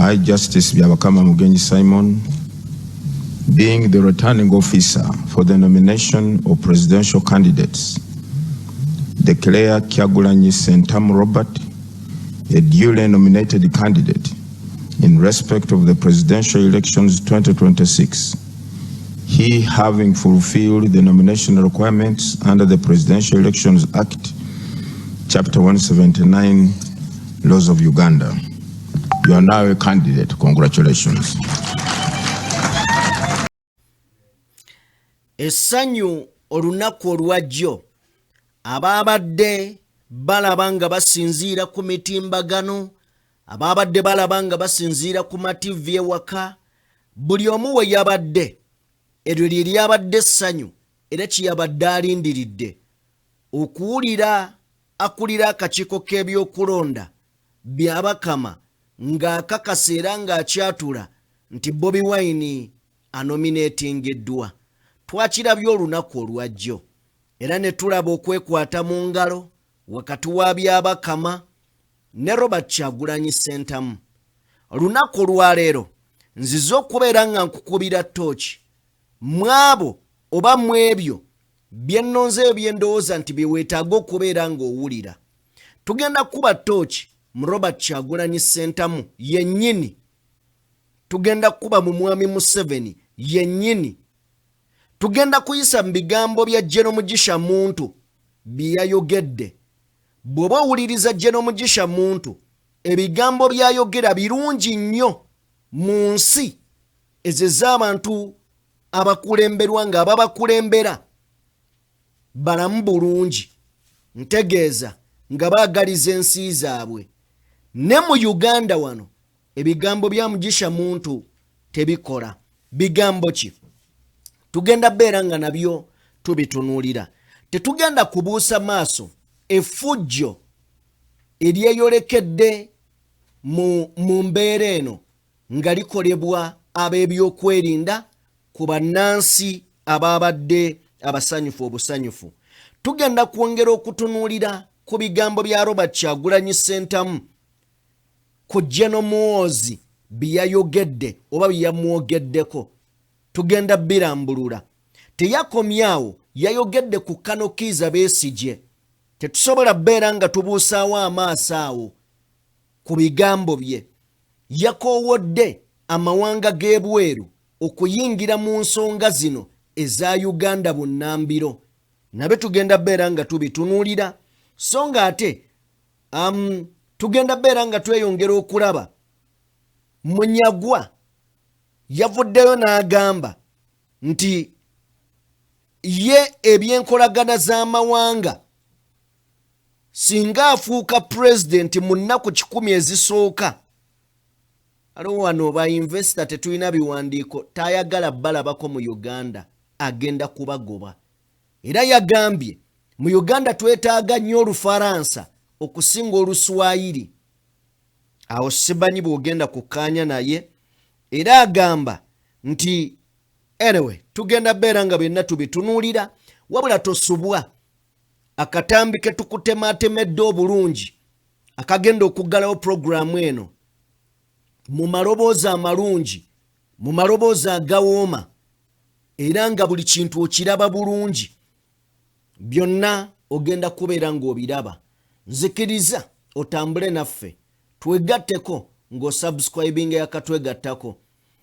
I, Justice Byabakama Mugenyi Simon, being the returning officer for the nomination of presidential candidates, declare Kyagulanyi Ssentamu Robert a duly nominated candidate in respect of the presidential elections 2026, he having fulfilled the nomination requirements under the Presidential Elections Act, Chapter 179, Laws of Uganda. You are now a candidate. Congratulations. Essanyu olunaku olwajjo abaabadde balaba nga basinziira ku mitimbagano, abaabadde balaba nga basinziira ku mativi ewaka, buli omu we yabadde, eryo lye lyabadde essanyu era kye yabadde alindiridde okuwulira akulira akakiiko k'ebyokulonda Byabakama ng'akakasa era ng'akyatula nti Bobi Wine anominatingiddwa. Twakirabye olunaku olwajjo era ne tulaba okwekwata mu ngalo wakati wa Byabakama ne Robert Kyagulanyi Ssentamu. Olunaku olwaleero nzize okubeera nga nkukubira ttooki mwabo oba mwebyo bye nnonzeeyo bye ndowooza nti bye weetaaga okubeera ng'owulira. Tugenda kukuba ttooki mu Robert Kyagulanyi Ssentamu yennyini, tugenda kukuba mu Mwami Museveni yennyini, tugenda kuyisa mu bigambo bya General Mugisha Muntu bye yayogedde. Bw'oba owuliriza General Mugisha Muntu, ebigambo by'ayogera birungi nnyo mu nsi ezo ez'abantu abakulemberwa nga ababakulembera balamu bulungi, ntegeeza nga baagaliza ensi zaabwe. Ne mu Uganda wano ebigambo bya Mugisha Muntu tebikola. Bigambo ki? Tugenda beera nga nabyo tubitunuulira. Tetugenda kubuusa maaso effujjo eryeyolekedde mu mbeera eno nga likolebwa ab'ebyokwerinda ku bannansi abaabadde abasanyufu obusanyufu. Tugenda kwongera okutunuulira ku bigambo bya Robert Kyagulanyi Ssentamu ku General Muhoozi bye yayogedde oba bye yamwogeddeko. Tugenda birambulula. Teyakomye awo, yayogedde ku Kano Kiiza Besigye. Tetusobola beera nga tubuusaawo amaaso awo ku bigambo bye. Yakoowodde amawanga g'ebweru okuyingira mu nsonga zino eza Uganda bunnambiro. Nabyo tugenda beera nga tubitunuulira, so nga ate tugenda beera nga tweyongera okulaba Munyagwa yavuddeyo n'agamba nti ye ebyenkolagana z'amawanga singa afuuka pulezidenti mu nnaku 100 ezisooka, aliwo wano ba investor tetulina biwandiiko, tayagala balabako mu Uganda, agenda kubagoba. Era yagambye mu Uganda twetaaga nnyo Olufaransa okusinga Oluswayiri. Awo simanyi bw'ogenda kukkaanya naye. Era agamba nti anyway tugenda beera nga byonna tubitunuulira, wabula tosubwa akatambi ke tukutematemedde obulungi akagenda okuggalawo pulogulaamu eno mu maloboozi amalungi, mu maloboozi agawooma, era nga buli kintu okiraba bulungi, byonna ogenda kubeera ng'obiraba. Nzikiriza otambule naffe, twegatteko ng'osubscribinga yakatwegattako.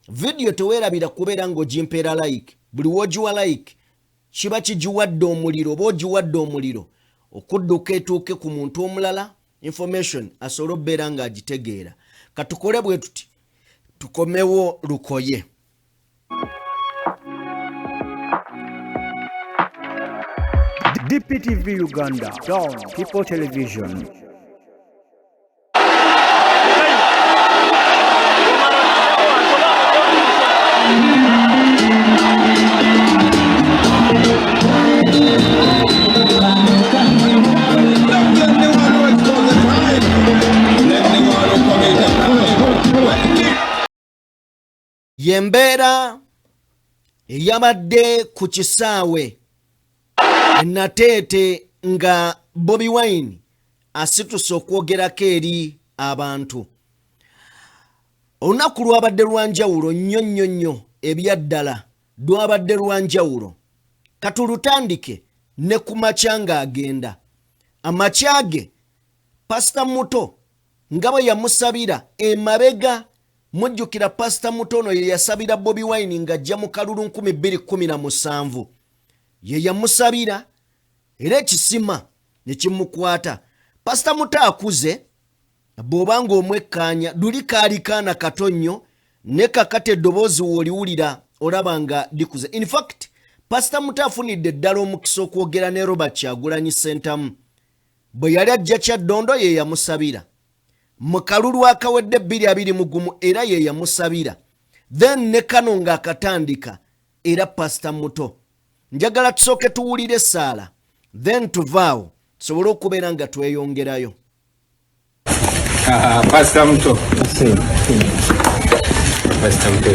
Vidiyo teweerabira kubeera ng'ogimpeera like. Buli w'ogiwa like kiba kigiwadde omuliro oba ogiwadde omuliro okudduka etuuke ku muntu omulala, information asobole okubeera ng'agitegeera. Katukole bwe tuti, tukomewo lukoye. DPTV Uganda, Dawn People Television. Y'embeera eyabadde ku kisaawe e Nateete nga Bobi Wine asituse okwogerako eri abantu. Olunaku lwabadde lwa njawulo nnyo nnyo nnyo, ebyaddala lwabadde lwa njawulo. Katulutandike ne ku makya ng'agenda. Amakya ge Pasita Muto nga bwe yamusabira emabega, mujjukira Pasita Muto ono ye yasabira Bobi Wine ng'ajja mu kalulu 2017, ye yamusabira era ekisima ne kimukwata. Pasita Muto akuze, bw'oba ng'omwekkaanya luli kaali kaana kato nnyo, ne kakati eddoboozi w'oliwulira olaba nga likuze. In fact, Pasita Muto afunidde ddala omukisa okwogera ne Robert Kyagulanyi Ssentamu bwe yali ajja Kyaddondo, ye yamusabira mu kalulu akawedde 2021, era ye yamusabira then ne kano ng'akatandika era Pasita Muto. Njagala tusooke tuwulire essaala, then tuvaawo tusobole okubeera nga tweyongerayo. Pastor Muto. Pastor Muto.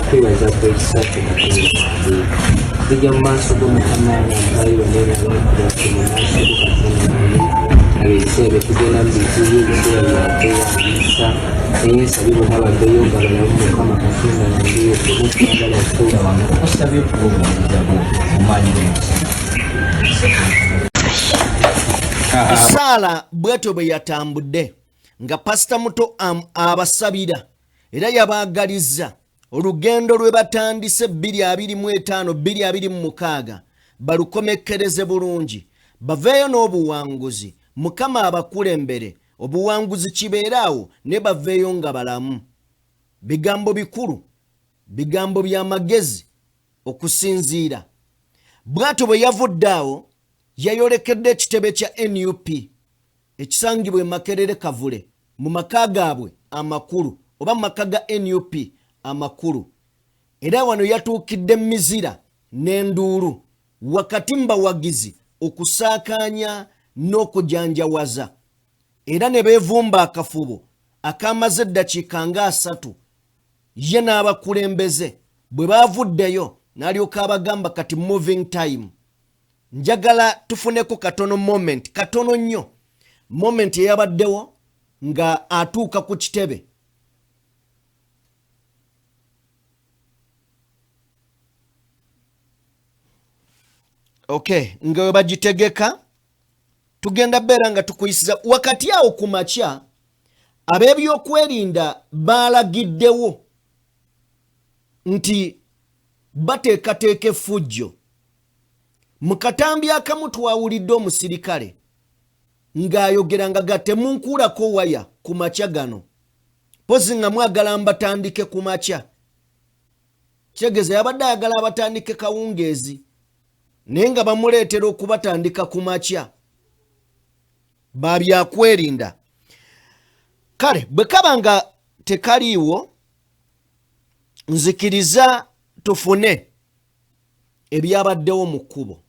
Kwebaza kwekisa bijja mu maaso g'Omukama nga mpayo bonna abantu baffe mu maaso go Katonda wange. Abeebiseera bye tugenda mu bizibu, ebiseera byakweyambisa, naye nsabye bonna baveeyo nga balamu. Mukama Katonda wange, oba twagala Kusabye okuba obuweereza bwo mu maanyi g'omukisa. Essaala bwetyo bwe yatambudde nga Pasita Muto abasabira, era yabaagalizza olugendo lwe batandise 2025 2026 balukomekkereze bulungi, baveeyo n'obuwanguzi. Mukama abakulembere, obuwanguzi kibeere awo, ne baveeyo nga balamu. Bigambo bikulu, bigambo by'amagezi okusinziira. Bw'atyo bwe yavudde awo yayolekedde ekitebe kya NUP ekisangibwa e Makerere Kavule mu maka gaabwe amakulu, oba mu maka ga NUP amakulu. Era wano yatuukidde mizira n'enduulu wakati mu bawagizi okusaakaanya n'okujanjawaza, era ne beevumba akafubo akamaze eddakiika nga 30. Ye n'abakulembeze bwe baavuddeyo n'alyoka abagamba kati moving time. Njagala tufuneko katono moment, katono nnyo, moment eyabaddewo nga atuuka ku kitebe. Okay, nga we bagitegeka tugenda beera nga tukuyisiza wakati awo. Ku makya ab'ebyokwerinda baalagiddewo nti bateekateeka effujjo. Mu katambi akamu twawulidde omusirikale ng'ayogera nga ga temunkuulako waya ku makya gano, pozi nga mwagala mbatandike ku makya. Kitegeeza yabadde ayagala abatandike kawungeezi, naye nga bamuleetera okubatandika ku makya babyakwerinda. Kale bwe kaba nga tekaliiwo, nzikiriza tufune ebyabaddewo mu kkubo.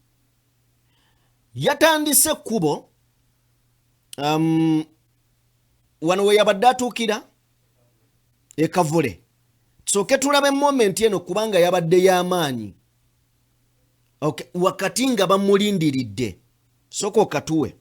Yatandise ekkubo wano we yabadde atuukira ekavule. Tusooke tulabe moment eno kubanga yabadde y'amaanyi. Okay, wakati nga bamulindiridde, sooka okatuwe.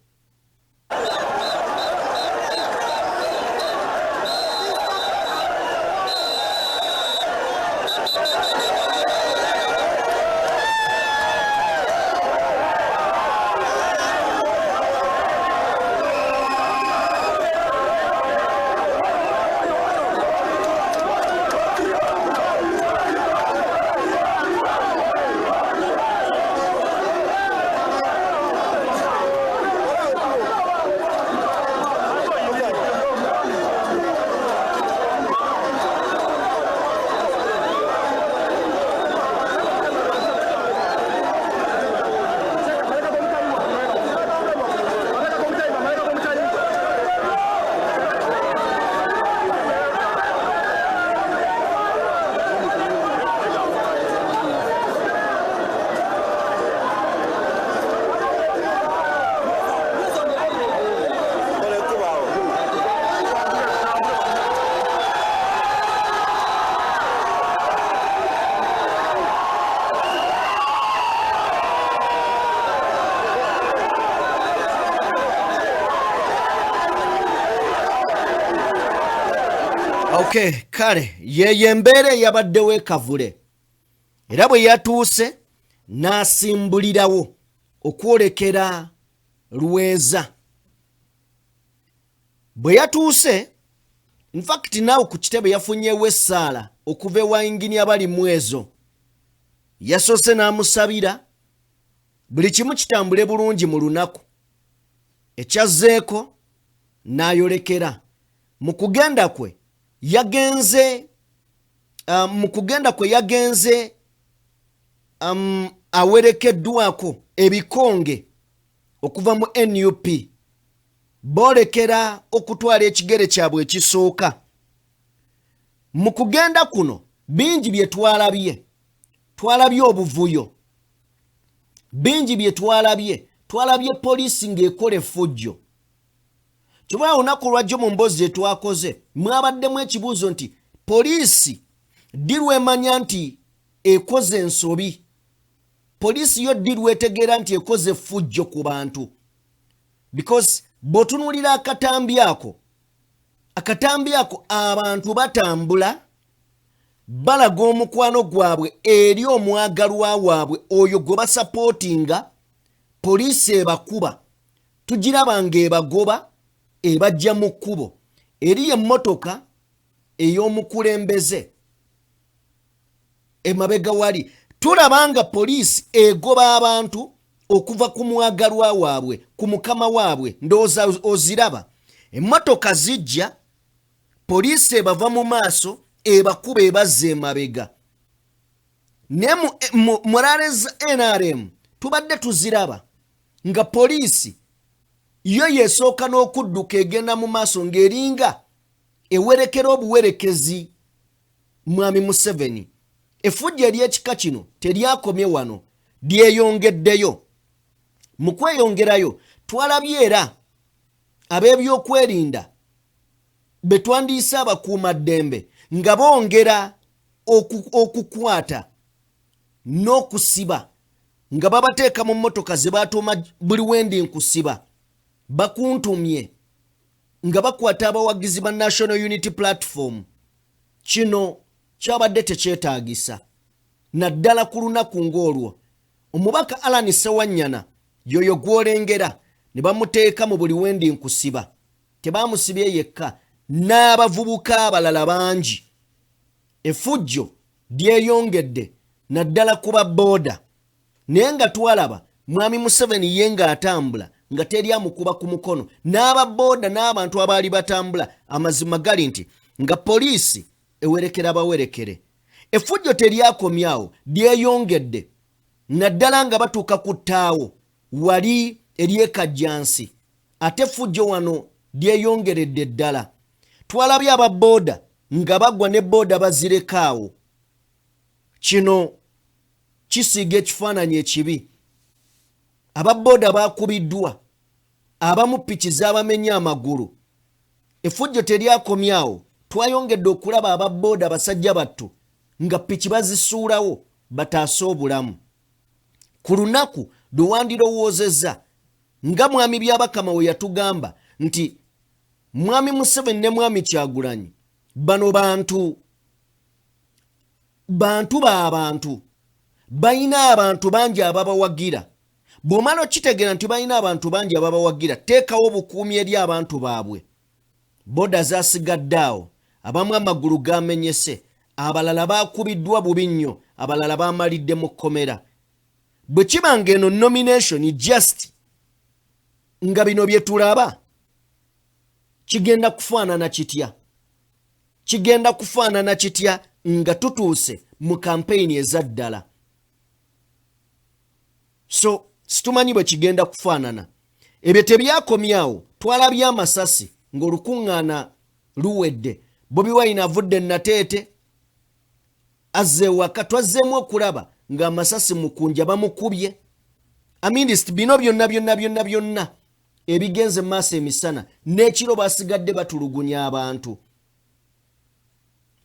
Okay, kale yeyo embeera eyabaddewo e Kavule, era bwe yatuuse n'asimbulirawo okwolekera Lweza. Bwe yatuuse, infact naawe ku kitebe yafunyewo essaala okuva ewa inginiya bali mwezo, yasoose n'amusabira buli kimu kitambule bulungi mu lunaku. Ekyazzeeko n'ayolekera mu kugenda kwe yagenze mu kugenda kwe yagenze awerekeddwako ebikonge okuva mu NUP, boolekera okutwala ekigere kyabwe ekisooka. Mu kugenda kuno bingi bye twalabye, twalabye obuvuyo bingi bye twalabye, twalabye poliisi ng'ekola effujjo. Kyova olunaku lwajjo mu mboozi gye twakoze mwabaddemu ekibuuzo nti poliisi ddi lwemanya nti ekoze ensobi? Poliisi yo ddi lwetegeera nti ekoze effujjo ku bantu? Because bw'otunuulira akatambi ako, akatambi ako abantu batambula balaga omukwano gwabwe eri omwagalwa waabwe oyo gwe basapootinga, poliisi ebakuba, tugiraba ng'ebagoba ebajja mu kkubo. Eriyo emmotoka ey'omukulembeze emabega wali, tulaba nga poliisi egoba abantu okuva ku mwagalwa waabwe, ku mukama waabwe. Ndowooza oziraba emmotoka zijja, poliisi ebava mu maaso ebakuba ebazza emabega. Naye mu rally za NRM tubadde tuziraba nga poliisi yo yesooka n'okudduka egenda mu maaso ng'eringa ewerekera obuwerekezi mwami Museveni. Effujjo ery'ekika kino teryakomye wano, lyeyongeddeyo. Mu kweyongerayo twalabye era ab'ebyokwerinda be twandiise abakuumaddembe nga bongera okukwata n'okusiba nga babateeka mu mmotoka ze batuuma buli wendi nkusiba bakuntumye, nga bakwata abawagizi ba National Unity Platform. Kino kyabadde tekyetaagisa, naddala ku lunaku ng'olwo. Omubaka Alan Sewanyana yoyo gw'olengera ne bamuteeka mu buli wendi nkusiba. Tebamusibye yekka, n'abavubuka abalala bangi. Effujjo lyeyongedde naddala ku ba booda, naye nga twalaba mwami Museveni ye ng'atambula nga teri amukuba ku mukono, n'ababooda n'abantu abaali batambula. Amazima gali nti nga poliisi ewerekera abawerekere. Effujjo teryakomyawo, lyeyongedde naddala nga batuuka ku ttaawo wali eryekajjansi. Ate effujjo wano lyeyongeredde ddala. Twalabye ababooda nga bagwa ne booda bazirekaawo. Kino kisiiga ekifaananyi ekibi. Ababooda bakubiddwa, abamu piki zaabamenye amagulu. Effujjo teryakomyawo, twayongedde okulaba ababooda basajja battu nga piki bazisuulawo bataase obulamu. Ku lunaku lwe wandirowoozezza nga mwami Byabakama we yatugamba nti mwami Museveni ne mwami Kyagulanyi bano bantu bantu b'abantu, balina abantu bangi ababawagira. Bw'omala okitegeera nti balina abantu bangi ababawagira, teekawo obukuumi eri abantu baabwe. Boda zasigadde awo, abamu amagulu gamenyese, abalala bakubiddwa bubi nnyo, abalala bamalidde mu kkomera. Bwe kiba nga eno nomination just nga bino bye tulaba, kigenda kufaanana kitya? Kigenda kufaanana kitya nga tutuuse mu kampeyini ezaddala? So situmanyi bwe kigenda kufaanana. Ebyo tebyakomyawo, twalabye amasasi ng'olukuŋŋaana luwedde. Bobi Wine avudde Nateete azze ewaka, twazzeemu okulaba ng'amasasi Mukunja bamukubye. Amidst bino byonna byonna byonna byonna ebigenze mu maaso emisana n'ekiro, basigadde batulugunya abantu.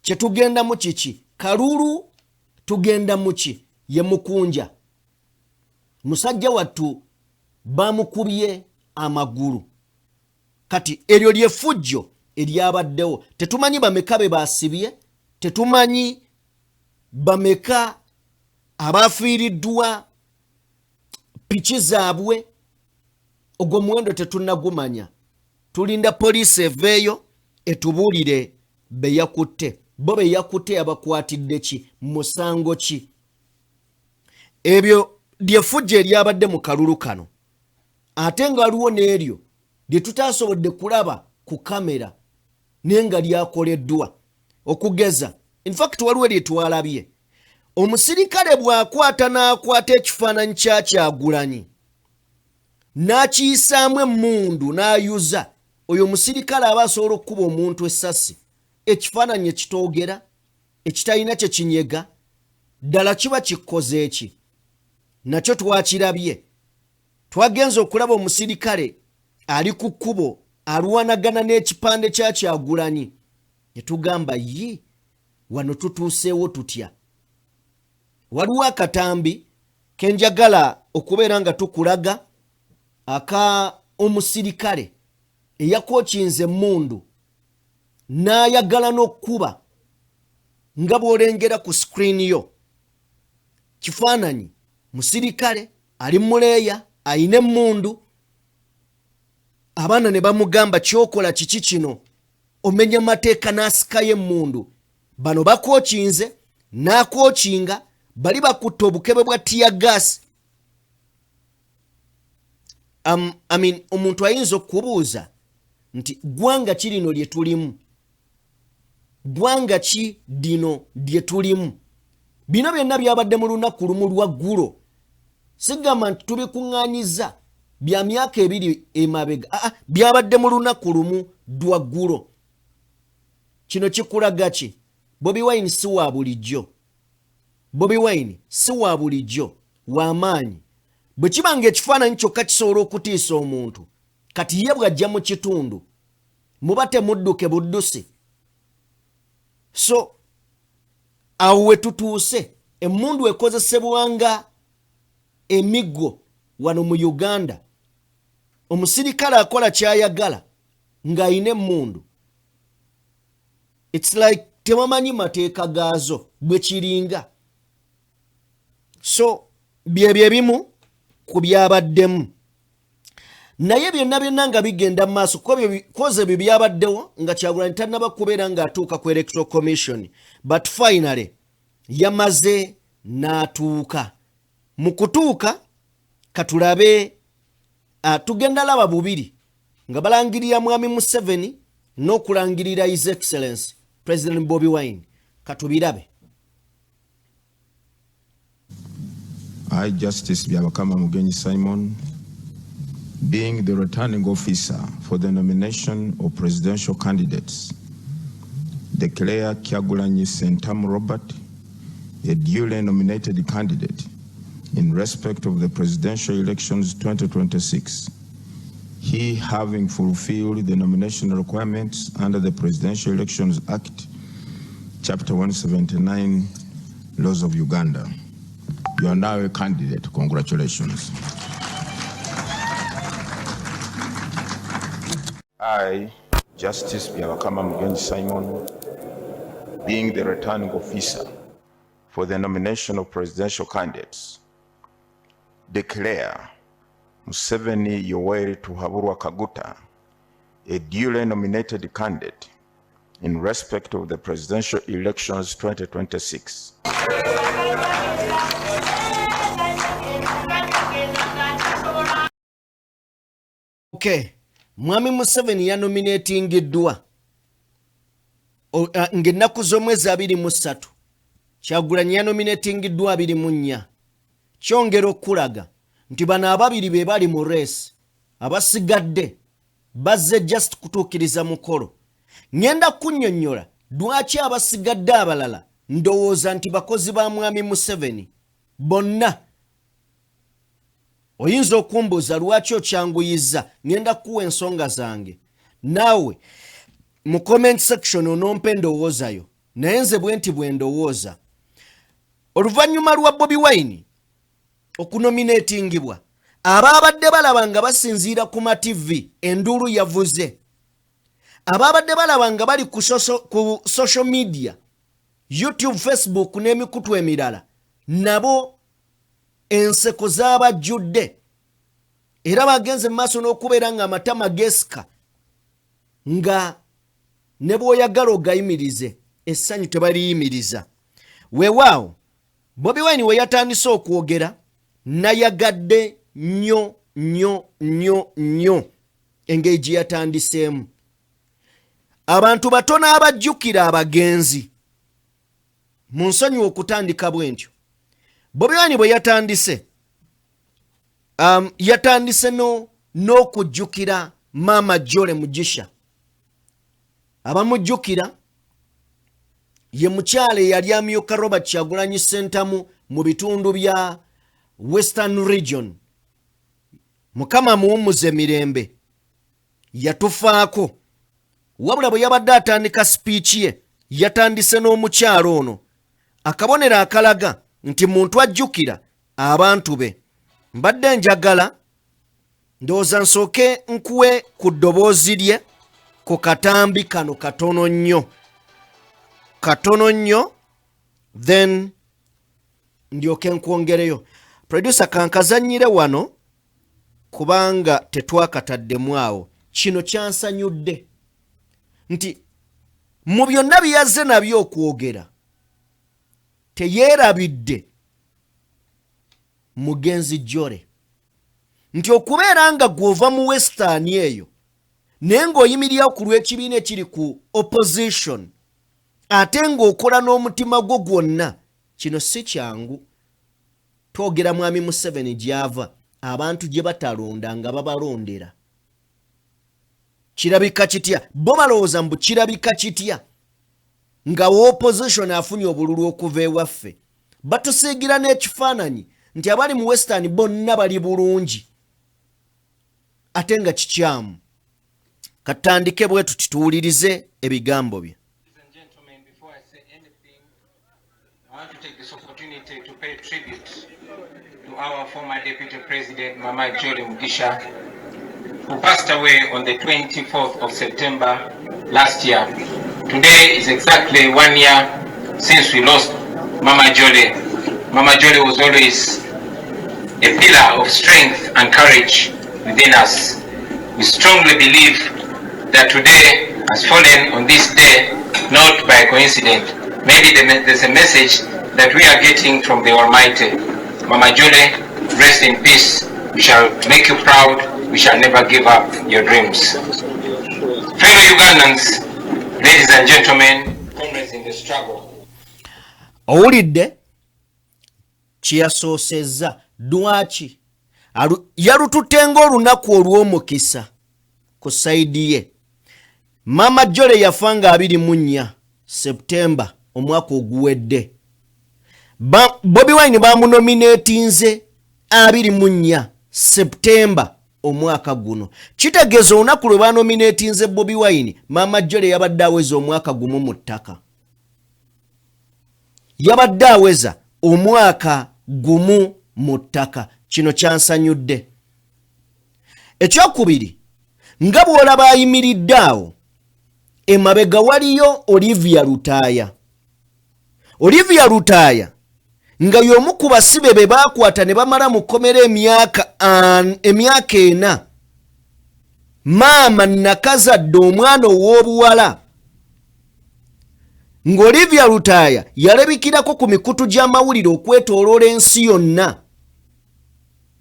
Kyetugendamu kiki? Kalulu tugenda muki? Ye Mukunja musajja wattu bamukubye amagulu. Kati eryo lyefujjo. eryabaddewo. Tetumanyi bameka be baasibye, tetumanyi bameka abafiiriddwa piki zaabwe, ogwo muwendo tetunnagumanya. Tulinda poliisi eveeyo etubuulire be yakutte, bo be yakutte yabakwatidde ki, musango ki. Ebyo lyefujja eryabadde mu kalulu kano, ate nga waliwo n'eryo lye tutaasobodde kulaba ku kamera naye nga lyakoleddwa. Okugeza, infact waliwo lye twalabye omusirikale bw'akwata n'akwata ekifaananyi kya Kyagulanyi n'akiyisaamu emmundu n'ayuza, oyo omusirikale aba asobola okukuba omuntu essasi. Ekifaananyi ekitoogera, ekitalina kye kinyega, ddala kiba kikkoze eki? Nakyo twakirabye. Twagenze okulaba omusirikale ali ku kkubo alwanagana n'ekipande kya Kyagulanyi, ne tugamba yi wano tutuuseewo tutya? Waliwo akatambi ke njagala okubeera nga tukulaga aka omusirikale eyakookinze emmundu n'ayagala n'okkuba, nga bw'olengera ku screen yo kifaananyi, musirikale ali muleeya ayina emmundu, abaana ne bamugamba kyokola kiki kino, omenya mateeka, n'asikayo emmundu. Bano bakookinze n'akookinga, bali bakutte obukebe bwa tear gas. I mean, omuntu ayinza okubuuza nti ggwanga ki lino lye tulimu? Ggwanga ki lino lye tulimu? Bino byonna byabadde mu lunaku lumu lwa ggulo. Sigamba nti tubikuŋŋaanyiza bya myaka 2 emabega, aa, byabadde mu lunaku lumu lwa ggulo. Kino kikulaga ki? Bobi Wine si wa bulijjo. Bobi Wine si wa bulijjo, w'amaanyi. Bwe kiba nga ekifaananyi kyokka kisobola okutiisa omuntu, kati ye bw'ajja mu kitundu muba temudduke buddusi. So awo we tutuuse, emmundu ekozesebwanga emiggo wano mu Uganda. Omusirikale akola kyayagala ng'ayina emmundu. It's like tebamanyi mateeka gaazo bwe kiringa. So byebyo ebimu ku byabaddemu, naye byonna byonna nga bigenda mu maaso, koze ebyo byabaddewo nga Kyagulanyi tannaba kubeera ng'atuuka ku Electoral Commission, but finally yamaze n'atuuka. Mu kutuuka katulabe, tugenda laba bubiri nga balangirira Mwami Museveni n'okulangirira His Excellence President Bobi Wine. Katubirabe. I, Justice Byabakama Mugenyi Simon, being the returning officer for the nomination of presidential candidates, declare Kyagulanyi Ssentamu Robert a duly nominated candidate in respect of the presidential elections 2026, he having fulfilled the nomination requirements under the Presidential Elections Act, Chapter 179, Laws of Uganda. You are now a candidate. Congratulations. I, Justice Byabakama Mugenyi Simon, being the returning officer for the nomination of presidential candidates, declare Museveni Yoweri Tibuhaburwa Kaguta a duly nominated candidate in respect of the presidential elections 2026. Okay. Mwami Museveni yanominatingiddwa ng'ennaku z'omwezi 23, Kyagulanyi yanominatingiddwa 24. Kyongera okulaga nti bano ababiri be bali mu race, abasigadde bazze just kutuukiriza mukolo. Ŋŋenda kunnyonnyola lwaki abasigadde abalala ndowooza nti bakozi ba Mwami Museveni bonna. Oyinza okumbuuza lwaki okyanguyiza. Ŋŋenda kukuwa ensonga zange, naawe mu comment section onompa endowoozayo, naye nze bwe nti bwe ndowooza. Oluvannyuma lwa Bobi Wine okunominatingibwa, abaabadde balaba nga basinziira ku mativi, enduulu yavuze. Ababadde balaba nga bali ku social media, YouTube, Facebook n'emikutu emirala, nabo enseko zaabajjudde, era bagenze mu maaso n'okubeera nga amatama gesika, nga ne bw'oyagala ogayimirize essanyu tebaliyimiriza. Weewaawo Bobi Wine we yatandise okwogera, nayagadde nnyo nnyo nnyo nnyo engeri gye yatandiseemu. Abantu batono abajjukira abagenzi, mu nsonyiwa okutandika bwe ntyo. Bobi Wine bwe yatandise, yatandise n'okujjukira Maama Jolly Mugisha. Abamujjukira, ye mukyala eyali amyuka Robert Kyagulanyi Ssentamu mu bitundu bya Western Region. Mukama muwummuze mirembe, yatufaako. Wabula bwe yabadde atandika speech ye, yatandise n'omukyalo ono, akabonero akalaga nti muntu ajjukira abantu be. Mbadde njagala, ndowooza nsooke nkuwe ku ddoboozi lye ku katambi kano katono nnyo, katono nnyo, then ndyoke nkwongereyo. Producer, kankazannyire wano kubanga tetwakataddemu awo. Kino kyansanyudde nti mu byonna bye yazze nabyo okwogera, teyeerabidde mugenzi Jolly, nti okubeera nga gw'ova mu Western eyo, naye ng'oyimirirawo ku lw'ekibiina ekiri ku opposition, ate ng'okola n'omutima gwo gwonna, kino si kyangu. Twogera Mwami Museveni gy'ava, abantu gye batalonda nga babalondera, kirabika kitya? Bo balowooza mbu kirabika kitya nga opposition afunye obululu okuva ewaffe? Batusiigira n'ekifaananyi nti abali mu Western bonna bali bulungi, ate nga kikyamu. Katandike bwe tuti, tuwulirize ebigambo bye. Ladies and gentlemen, before I say anything, I want to take this opportunity to pay tribute to our former Deputy President, Mama Jolly Mugisha, who passed away on the 24th of September last year. Today is exactly one year since we lost Mama Jolly. Mama Jolly was always a pillar of strength and courage within us. We strongly believe that today has fallen on this day not by coincidence. Maybe there's a message that we are getting from the Almighty. Mama Jolly, rest in peace. We shall make you proud. We shall never give up your dreams. Fellow Ugandans, ladies and gentlemen, comrades in the struggle. Owulidde kyeyasoosezza? Lwaki yalututte ng'olunaku olw'omukisa ku side ye? Maama Jolly yafa nga 24 Septemba omwaka oguwedde. Bobi Wine bamunominatinze 24 Septemba omwaka guno. Kitegeeza olunaku lwe banominatinze Bobi Wine, Maama Jolly yabadde aweza omwaka gumu mu ttaka, yabadde aweza omwaka gumu mu ttaka. Kino kyansanyudde. Ekyokubiri, nga bw'olaba ayimiridde awo emabega, waliyo Olivia Lutaaya. Olivia Lutaaya nga y'omu ku basibe be baakwata ne bamala mu kkomera emyaka 4. Maama nakazadde omwana ow'obuwala, ng'Olivia Lutaaya yalabikirako ku mikutu gy'amawulire okwetooloola ensi yonna.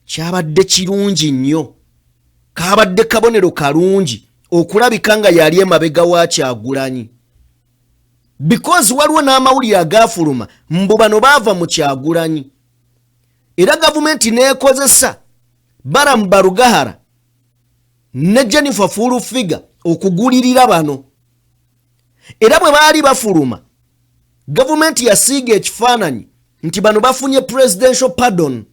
Kyabadde kirungi nnyo, kabadde kabonero kalungi okulabika nga yali emabega wa Kyagulanyi, because waliwo n'amawulire agaafuluma mbu bano baava mu Kyagulanyi, era gavumenti n'ekozesa Balaam Barugahara ne Jennifer Full Figure okugulirira bano. Era bwe baali bafuluma, gavumenti yasiiga ekifaananyi nti bano bafunye presidential pardon,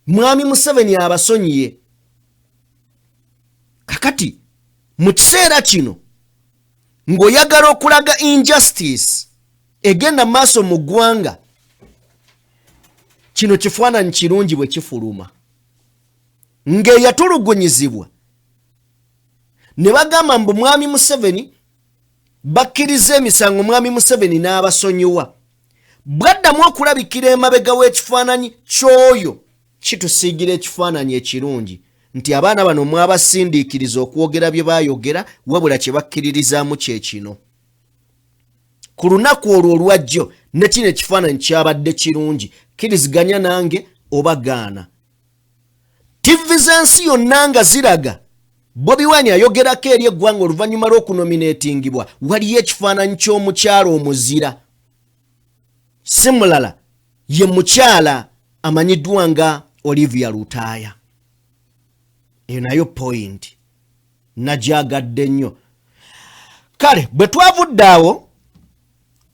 Mwami Museveni abasonyiye. Kakati mu kiseera kino ng'oyagala okulaga injustice egenda maaso mu ggwanga, kino kifaananyi kirungi bwe kifuluma ng'eyatulugunyizibwa. Ne bagamba mbu Mwami Museveni bakkiriza emisango, Mwami Museveni n'abasonyiwa. Bwaddamu okulabikira emabega w'ekifaananyi ky'oyo, kitusiigira ekifaananyi ekirungi nti abaana bano mwabasindiikiriza okwogera bye baayogera, wabula kye bakkiririzaamu kye kino. Ku lunaku olwo olwajjo ne kino ekifaananyi kyabadde kirungi. Kkiriziganya nange oba gaana. Ttivi z'ensi yonna nga ziraga Bobi Wine ayogerako eri eggwanga oluvannyuma lw'okunomineetingibwa, waliyo ekifaananyi ky'omukyala omuzira, si mulala ye mukyala amanyiddwa nga Olivia Lutaaya. Eyo nayo point nagyagadde nnyo. Kale bwe twavudde awo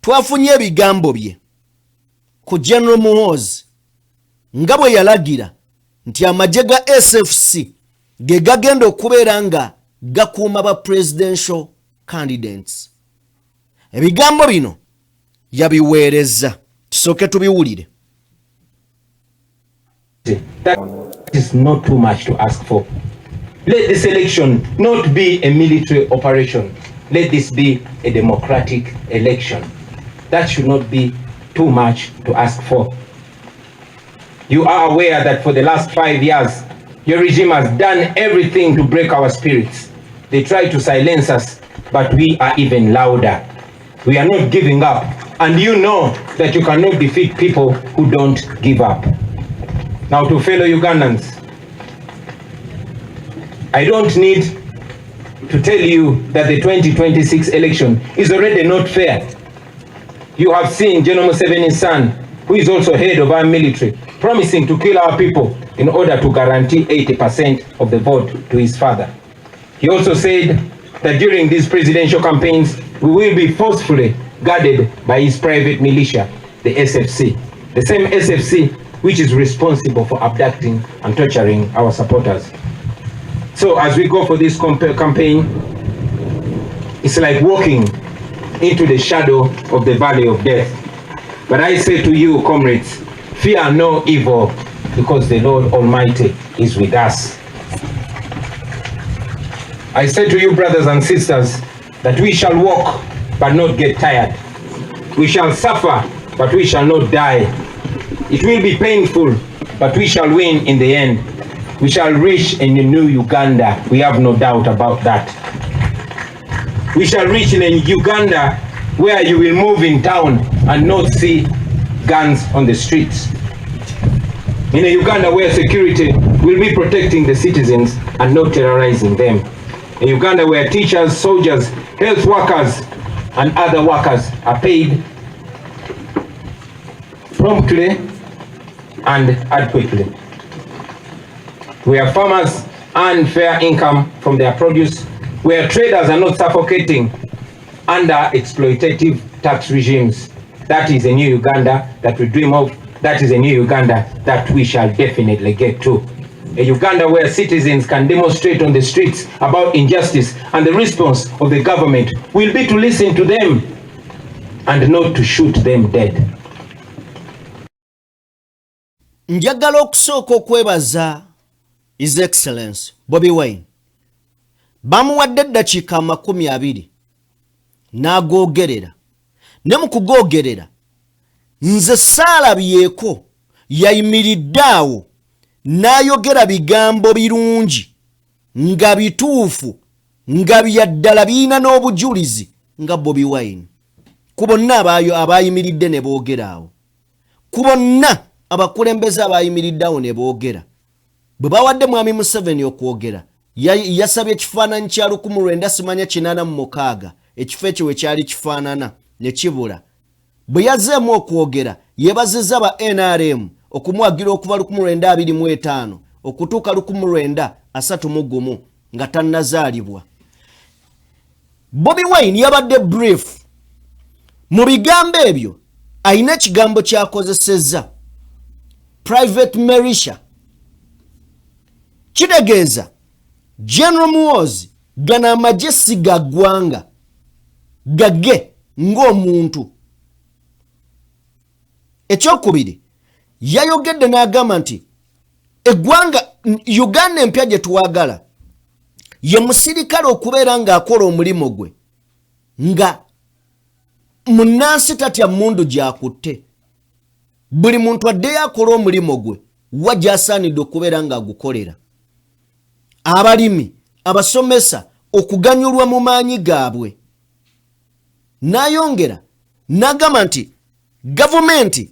twafunye ebigambo bye ku General Muhoozi nga bwe yalagira nti amagye ga SFC ge gagenda okubeera nga gakuuma ba presidential candidates. Ebigambo bino yabiweereza, tusooke tubiwulire. That is not too much to ask for. Let this election not be a military operation. Let this be a democratic election. That should not be too much to ask for. You are aware that for the last 5 years, your regime has done everything to break our spirits. They try to silence us, but we are even louder. We are not giving up. And you know that you cannot defeat people who don't give up. Now, to fellow Ugandans, I don't need to tell you that the 2026 election is already not fair. You have seen General Museveni's son, who is also head of our military, promising to kill our people in order to guarantee 80% of the vote to his father. He also said that during these presidential campaigns, we will be forcefully guarded by his private militia, the SFC. The same SFC which is responsible for abducting and torturing our supporters. So as we go for this campaign, it's like walking into the shadow of the valley of death. But I say to you, comrades, fear no evil, because the Lord Almighty is with us. I say to you, brothers and sisters, that we shall walk but not get tired. We shall suffer, but we shall not die. It will be painful, but we shall win in the end. We shall reach a new Uganda. We have no doubt about that. We shall reach in a Uganda where you will move in town and not see guns on the streets. In a Uganda where security will be protecting the citizens and not terrorizing them. A Uganda where teachers, soldiers, health workers, and other workers are paid promptly and adequately. Where farmers earn fair income from their produce, where traders are not suffocating under exploitative tax regimes. That is a new Uganda that we dream of. That is a new Uganda that we shall definitely get to. A Uganda where citizens can demonstrate on the streets about injustice, and the response of the government will be to listen to them and not to shoot them dead. Njagala okusooka okwebaza His Excellence Bobi Wine. Bamuwadde eddakiika 20 n'agoogerera, ne mu kugoogerera nze saalabyeko yayimiridde awo n'ayogera bigambo birungi nga bituufu nga bya ddala birina n'obujulizi nga Bobi Wine. Ku bonna abayimiridde ne boogera awo, ku bonna abakulembeze abayimiridde awo ne boogera, bwe bawadde Mwami Museveni okwogera, yasabye ekifaananyi kya 1986, ekifo ekyo we kyali kifaanana ne kibula. Bwe yazzeemu okwogera yeebazizza ba NRM okumuwagira okuva 1925 okutuuka 1931 nga tannazaalibwa. Bobi Wine yabadde brief mu bigambo ebyo. Alina ekigambo kyakozesezza, private militia, kitegeeza General Muhoozi gano amagye si ga ggwanga, gage ng'omuntu. Ekyokubiri, yayogedde n'agamba nti eggwanga Uganda empya gye twagala Ye musirikale okubeera ng'akola omulimu gwe nga munnansi tatya mmundu gy'akutte. Buli muntu addeyo akole omulimu gwe wa gy'asaanidde okubeera ng'agukolera. Abalimi, abasomesa okuganyulwa mu maanyi gaabwe. N'ayongera n'agamba nti gavumenti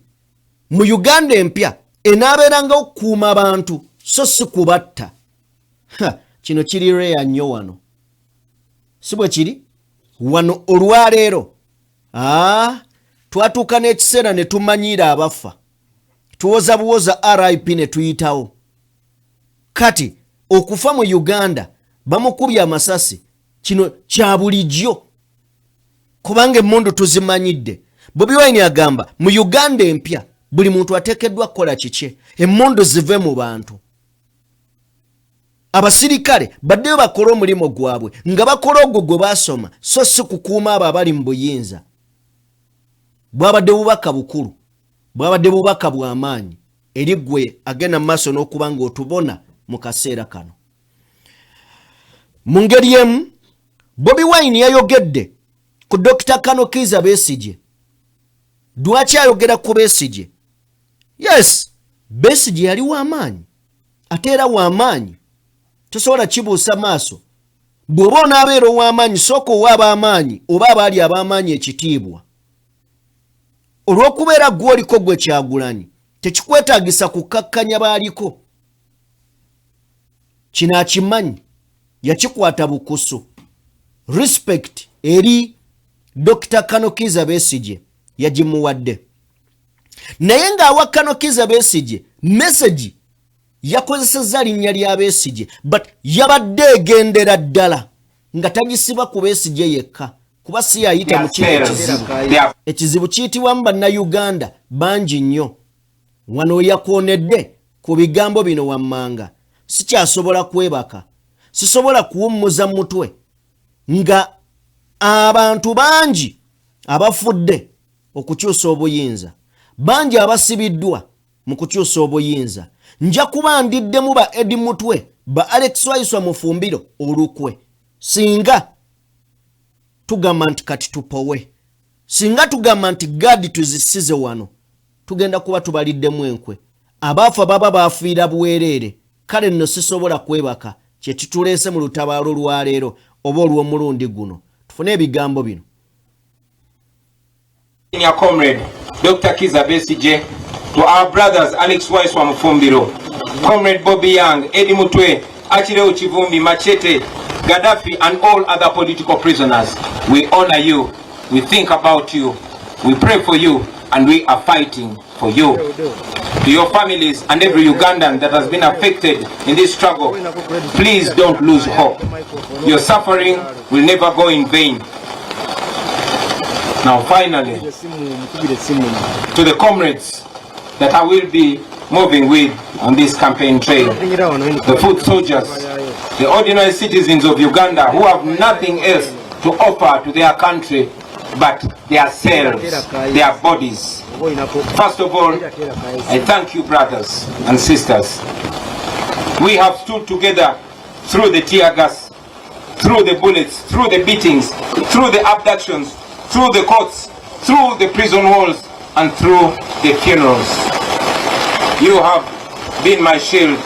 mu Uganda empya enaabeeranga okukuuma abantu so si kubatta. Kino kiri rare nnyo wano, si bwe kiri wano olwaleero? Twatuuka n'ekiseera ne tumanyiira abafa, tuwoza buwoza RIP ne tuyitawo. Kati okufa mu Uganda bamukubye amasasi, kino kya bulijjo kubanga emmundu tuzimanyidde. Bobi Wine agamba mu Uganda empya buli muntu ateekeddwa kukola kikye, emmundu zive mu bantu, abasirikale baddeyo bakole omulimu gwabwe nga bakola ogwo gwe baasoma, so si kukuuma abo abali mu buyinza. Bwabadde bubaka bukulu, bwabadde bubaka bw'amaanyi eri ggwe agenda mu maaso n'okuba ng'otubona mu kaseera kano. Mu ngeri emu, Bobi Wine yayogedde ku Dr Kano Kiiza Besigye. Lwaki ayogera ku Besigye? Yes, Besigye yali w'amaanyi, ate era w'amaanyi, tosobola kibuusa maaso. Bw'oba onaabeera ow'amaanyi, sooka owa ab'amaanyi oba abaali ab'amaanyi ekitiibwa. Olw'okubeera gwe oliko gwe Kyagulanyi, tekikwetaagisa kukkakkanya baaliko. Kino akimanyi, yakikwata bukusu. Respect eri Dr Kano Kiiza Besigye yagimuwadde, naye ng'awa Kano Kiiza Besigye message yakozesezza linnya lya Besigye, but yabadde egendera ddala nga tagisiba ku Besigye yekka, kuba si yayita mu kino ekizibu. Ekizibu kiyitibwamu Bannayuganda bangi nnyo. Wano yakoonedde ku bigambo bino wammanga: "Sikyasobola kwebaka, sisobola kuwummuza mutwe nga abantu bangi abafudde okukyusa obuyinza, bangi abasibiddwa mu kukyusa obuyinza. Nja kuba ndiddemu ba Eddie Mutwe, ba Alex Waiswa Mufumbiro olukwe singa tugamba nti kati tupowe, singa tugamba nti gaadi tuzisize wano, tugenda kuba tubaliddemu enkwe. Abaafa baba bafiira bwereere. Kale nno sisobola kwebaka." Kye kituleese mu lutabaalo lwaleero oba olw'omulundi guno. Tufune ebigambo bino. Senior comrade Dr. Kiza Besigye, to our brothers Alex Waiswa Mufumbiro, Comrade Bobby Young, Eddie Mutwe, Achileo Kivumbi, Machete, Gaddafi, and all other political prisoners. We honor you, we think about you, we pray for you, and we are fighting for you. To your families and every Ugandan that has been affected in this struggle, please don't lose hope. Your suffering will never go in vain. Now, finally, to the comrades that I will be moving with on this campaign trail, the foot soldiers, the ordinary citizens of Uganda who have nothing else to offer to their country but their selves, their bodies. First of all, I thank you, brothers and sisters. We have stood together through the tear gas, through the bullets, through the beatings, through the abductions, through the courts, through the prison walls, and through the funerals. You have been my shield.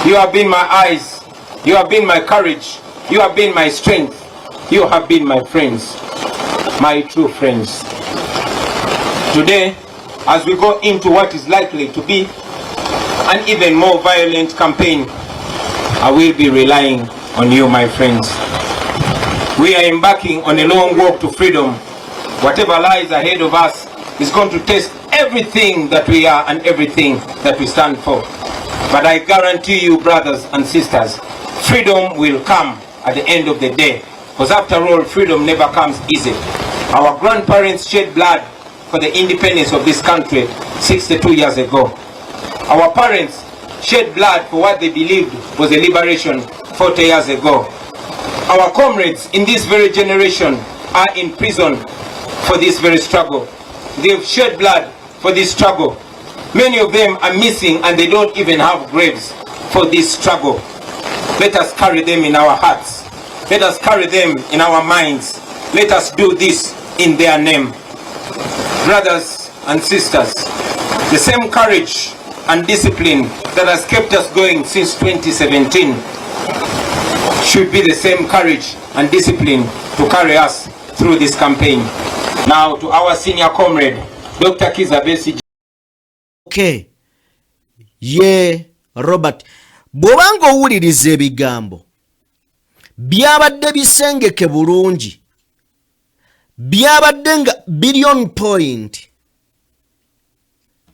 You have been my eyes. You have been my courage. You have been my strength. You have been my friends, my true friends. Today, as we go into what is likely to be an even more violent campaign, I will be relying on you, my friends. We are embarking on a long walk to freedom. Whatever lies ahead of us is going to test everything that we are and everything that we stand for. But I guarantee you, brothers and sisters, freedom will come at the end of the day. Because after all, freedom never comes easy. Our grandparents shed blood for the independence of this country 62 years ago. Our parents shed blood for what they believed was a liberation 40 years ago. Our comrades in this very generation are in prison for this very struggle. They've shed blood for this struggle. Many of them are missing and they don't even have graves for this struggle. Let us carry them in our hearts. Let us carry them in our minds. Let us do this in their name. Brothers and sisters, the same courage and discipline that has kept us going since 2017 should be the same courage and discipline to carry us through this campaign. Now to our senior comrade, Dr. Kizza Besigye. Okay. Ye Robert, bw'obanga owuliriza ebigambo byabadde bisengeke bulungi, byabadde nga billion point,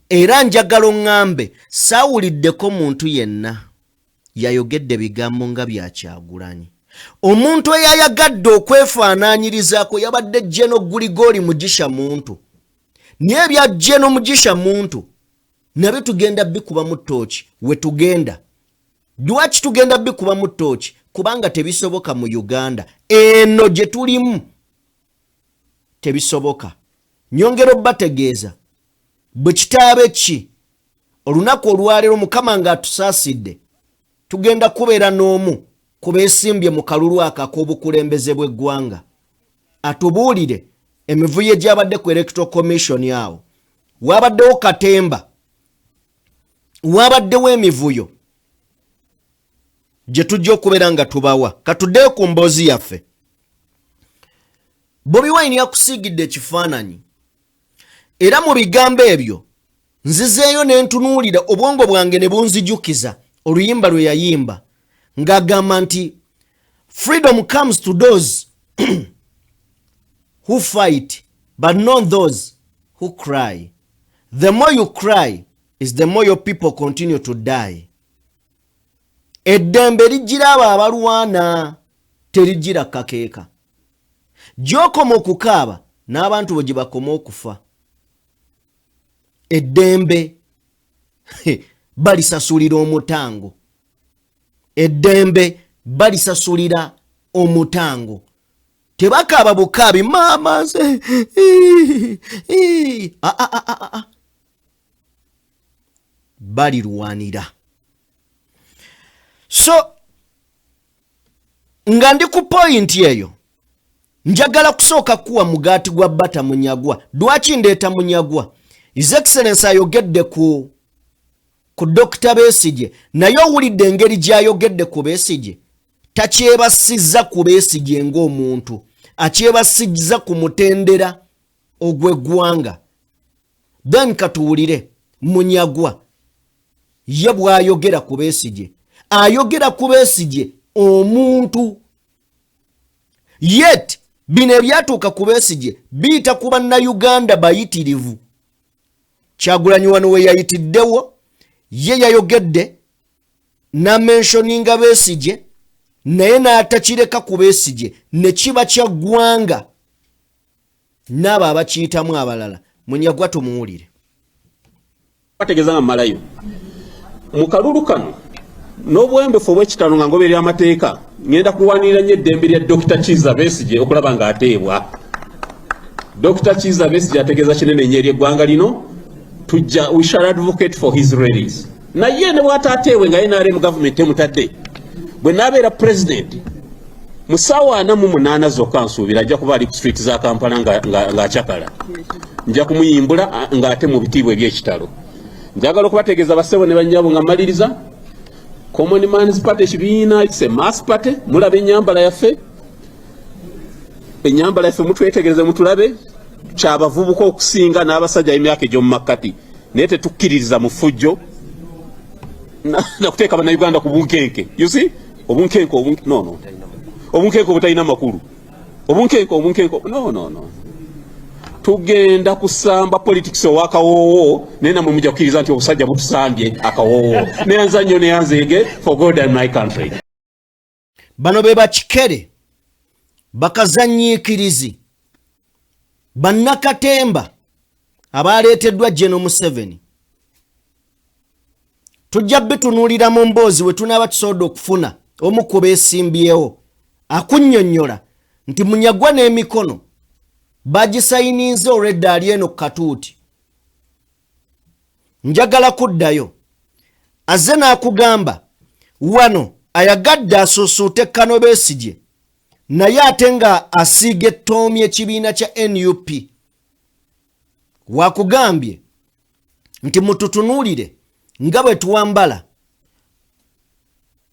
era njagala oŋŋambe saawuliddeko muntu yenna yayogedde bigambo nga bya Kyagulanyi. Omuntu eyayagadde okwefaanaanyirizaako yabadde General Guligoli Mugisha Muntu, naye ebya General Mugisha Muntu nabyo tugenda bikubamu ttooki. We tugenda, lwaki tugenda bikubamu ttooki? Kubanga tebisoboka mu Uganda eno gye tulimu, tebisoboka. Nyongera obbategeeza, bwe kitaabe ki olunaku olwaleero, Mukama ng'atusaasidde, tugenda kubeera n'omu ku beesimbye mu kalulu ako ak'obukulembeze bw'eggwanga, atubuulire emivuyo egyabadde ku Electoral Commission. Awo wabaddewo katemba, wabaddewo emivuyo gye tujja okubeera nga tubawa. Katuddeyo ku mboozi yaffe. Bobi Wine yakusiigidde ekifaananyi, era mu bigambo ebyo nzizeeyo ne ntunuulira obwongo bwange ne bunzijukiza oluyimba lwe yayimba ng'agamba nti freedom comes to those who fight but not those who cry. The more you cry is the more your people continue to die. Eddembe lijjira abo abalwana, terijjira kakeeka. Gy'okoma okukaaba n'abantu bwe gye bakoma okufa. Eddembe balisasulira omutango, eddembe balisasulira omutango. Tebakaaba bukaabi, maama nze. Ah, ah, ah, ah. Balirwanira. So nga ndi ku point eyo, njagala kusooka kuwa mugaati gwa bata Munyagwa. Lwaki ndeeta Munyagwa? His Excellence ayogedde ku Dr Besigye, naye owulidde engeri gy'ayogedde ku Besigye? Takyebasizza ku Besigye ng'omuntu, akyebasizza ku mutendera ogw'eggwanga. Then katuwulire Munyagwa ye bw'ayogera ku Besigye. Ayogera ku Besigye omuntu, yet bino ebyatuuka ku Besigye biyita ku Bannayuganda bayitirivu. Kyagulanyi wano we yayitiddewo, ye yayogedde n'amentioninga Besigye, naye n'atakireka ku Besigye ne kiba kya ggwanga n'abo abakiyitamu abalala. Munyagwa tumuwulire. Bategeeza nga mmalayo mu kalulu kano n'obuwembefu obw'ekitalo nga ngoberera amateeka, ngenda kulwanirira nnyo eddembe lya Dr Kizza Besigye okulaba ng'ateebwa. Dr Kizza Besigye ategeeza kinene nnyo eri eggwanga lino. Tujja, we shall advocate for his release. Naye ne bw'ataateebwe nga NRM government emutadde, bwe naabeera president mu ssaawa 48 zokka, nsuubira ajja kuba ali ku street za Kampala ng'akyakala. Nja kumuyimbula ng'ate mu bitiibwa eby'ekitalo. Njagala okubategeeza, bassebo ne bannyabo, nga mmaliriza, Common Man's Party ekibiina, it's a mass party. Mulaba ennyambala yaffe, ennyambala yaffe mutwetegereze, mutulabe, kyabavubuka okusinga n'abasajja b'emyaka egy'omu makkati, naye tetukkiririza mu ffujjo nakuteeka Bannayuganda ku bunkenke. You see, obunkenke no, obunkenke obutalina makulu, obunkenke, obunkenke, no. Tugenda kusamba politics owakawoowo, naye namwe mujja kukkiriza nti obusajja butusambye akawoowo. Neyanza nnyo, neyanzeege, for God and my country. Bano be bakikere, bakazanyiikirizi, bannakatemba abaleeteddwa General Museveni. Tujja bitunuulira mu mboozi we tunaaba tusobodde okufuna omu ku beesimbyewo akunnyonnyola nti Munyagwa n'emikono bagisayininze olwedda ali eno ku katuuti. Njagala kuddayo azze n'akugamba wano. Ayagadde asuusuute Kano Besigye naye ate nga asiiga ettoomi ekibiina kya NUP. Wakugambye nti mututunuulire nga bwe twambala,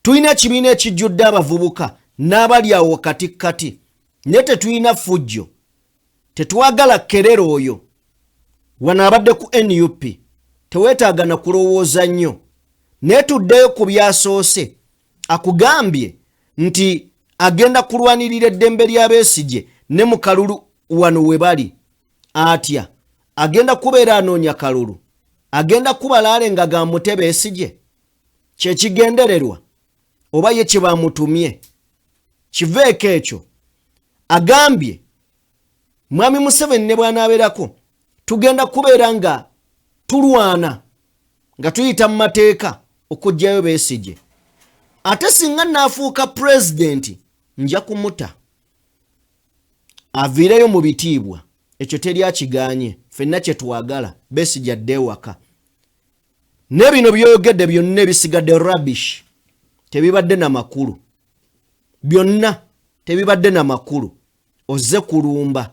tulina ekibiina ekijjudde abavubuka n'abali awo katikkati, naye tetulina ffujjo, tetwagala kerera oyo. Wano abadde ku NUP, teweetaaga na kulowooza nnyo. Naye tuddeyo ku byasoose. Akugambye nti agenda kulwanirira eddembe lya Besigye ne mu kalulu wano we bali. Atya agenda kubeera anoonya kalulu, agenda kubalaale nga gamute Besigye, kyekigendererwa oba ye kye bamutumye kiveeko ekyo. Agambye Mwami Museveni ne bw'anaabeerako tugenda kubeera nga tulwana nga tuyita mu mateeka okuggyayo Besigye, ate singa naafuuka pulezidenti nja kumuta aviireyo mu bitiibwa. Ekyo teri akiganye, ffenna kye twagala Besigye adde ewaka. Ne bino byoyogedde byonna ebisigadde rubbish, tebibadde na makulu, byonna tebibadde na makulu. Ozze kulumba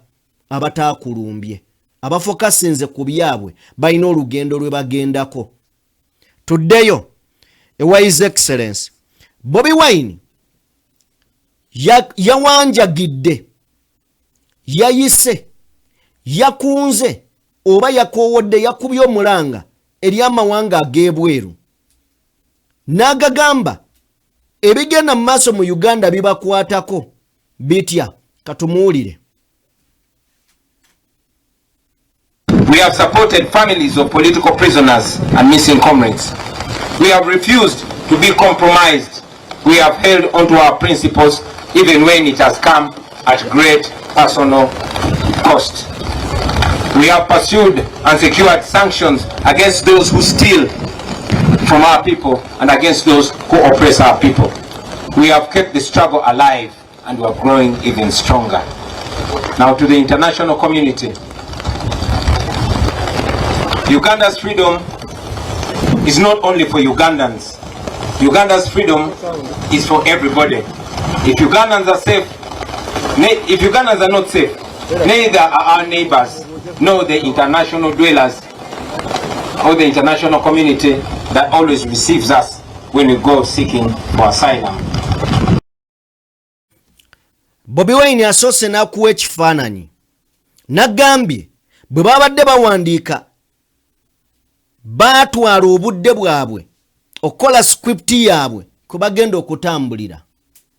abataakulumbye, abafokasinze ku byabwe, balina olugendo lwe bagendako. Tuddeyo ewa His Excellence Bobi Wine. Yawanjagidde, yayise, yakunze oba yakoowodde, yakubye omulanga eri amawanga ag'ebweru n'agagamba ebigenda mu maaso mu Uganda bibakwatako bitya. Katumuwulire. We have supported families of political prisoners and missing comrades. We have refused to be compromised. We have held onto our principles even when it has come at great personal cost. We have pursued and secured sanctions against those who steal from our people and against those who oppress our people. We have kept the struggle alive and we are growing even stronger. Now to the international community. Uganda's freedom is not only for Ugandans. Uganda's freedom is for everybody. If Ugandans are safe, if Ugandans are not safe, neither are our neighbors, nor the international dwellers or the international community that always receives us when we go seeking for asylum. Bobi Wine asoose n'akuwa ekifaananyi n'agambye bwe babadde bawandiika baatwala obudde bwabwe okukola script yaabwe kwe bagenda okutambulira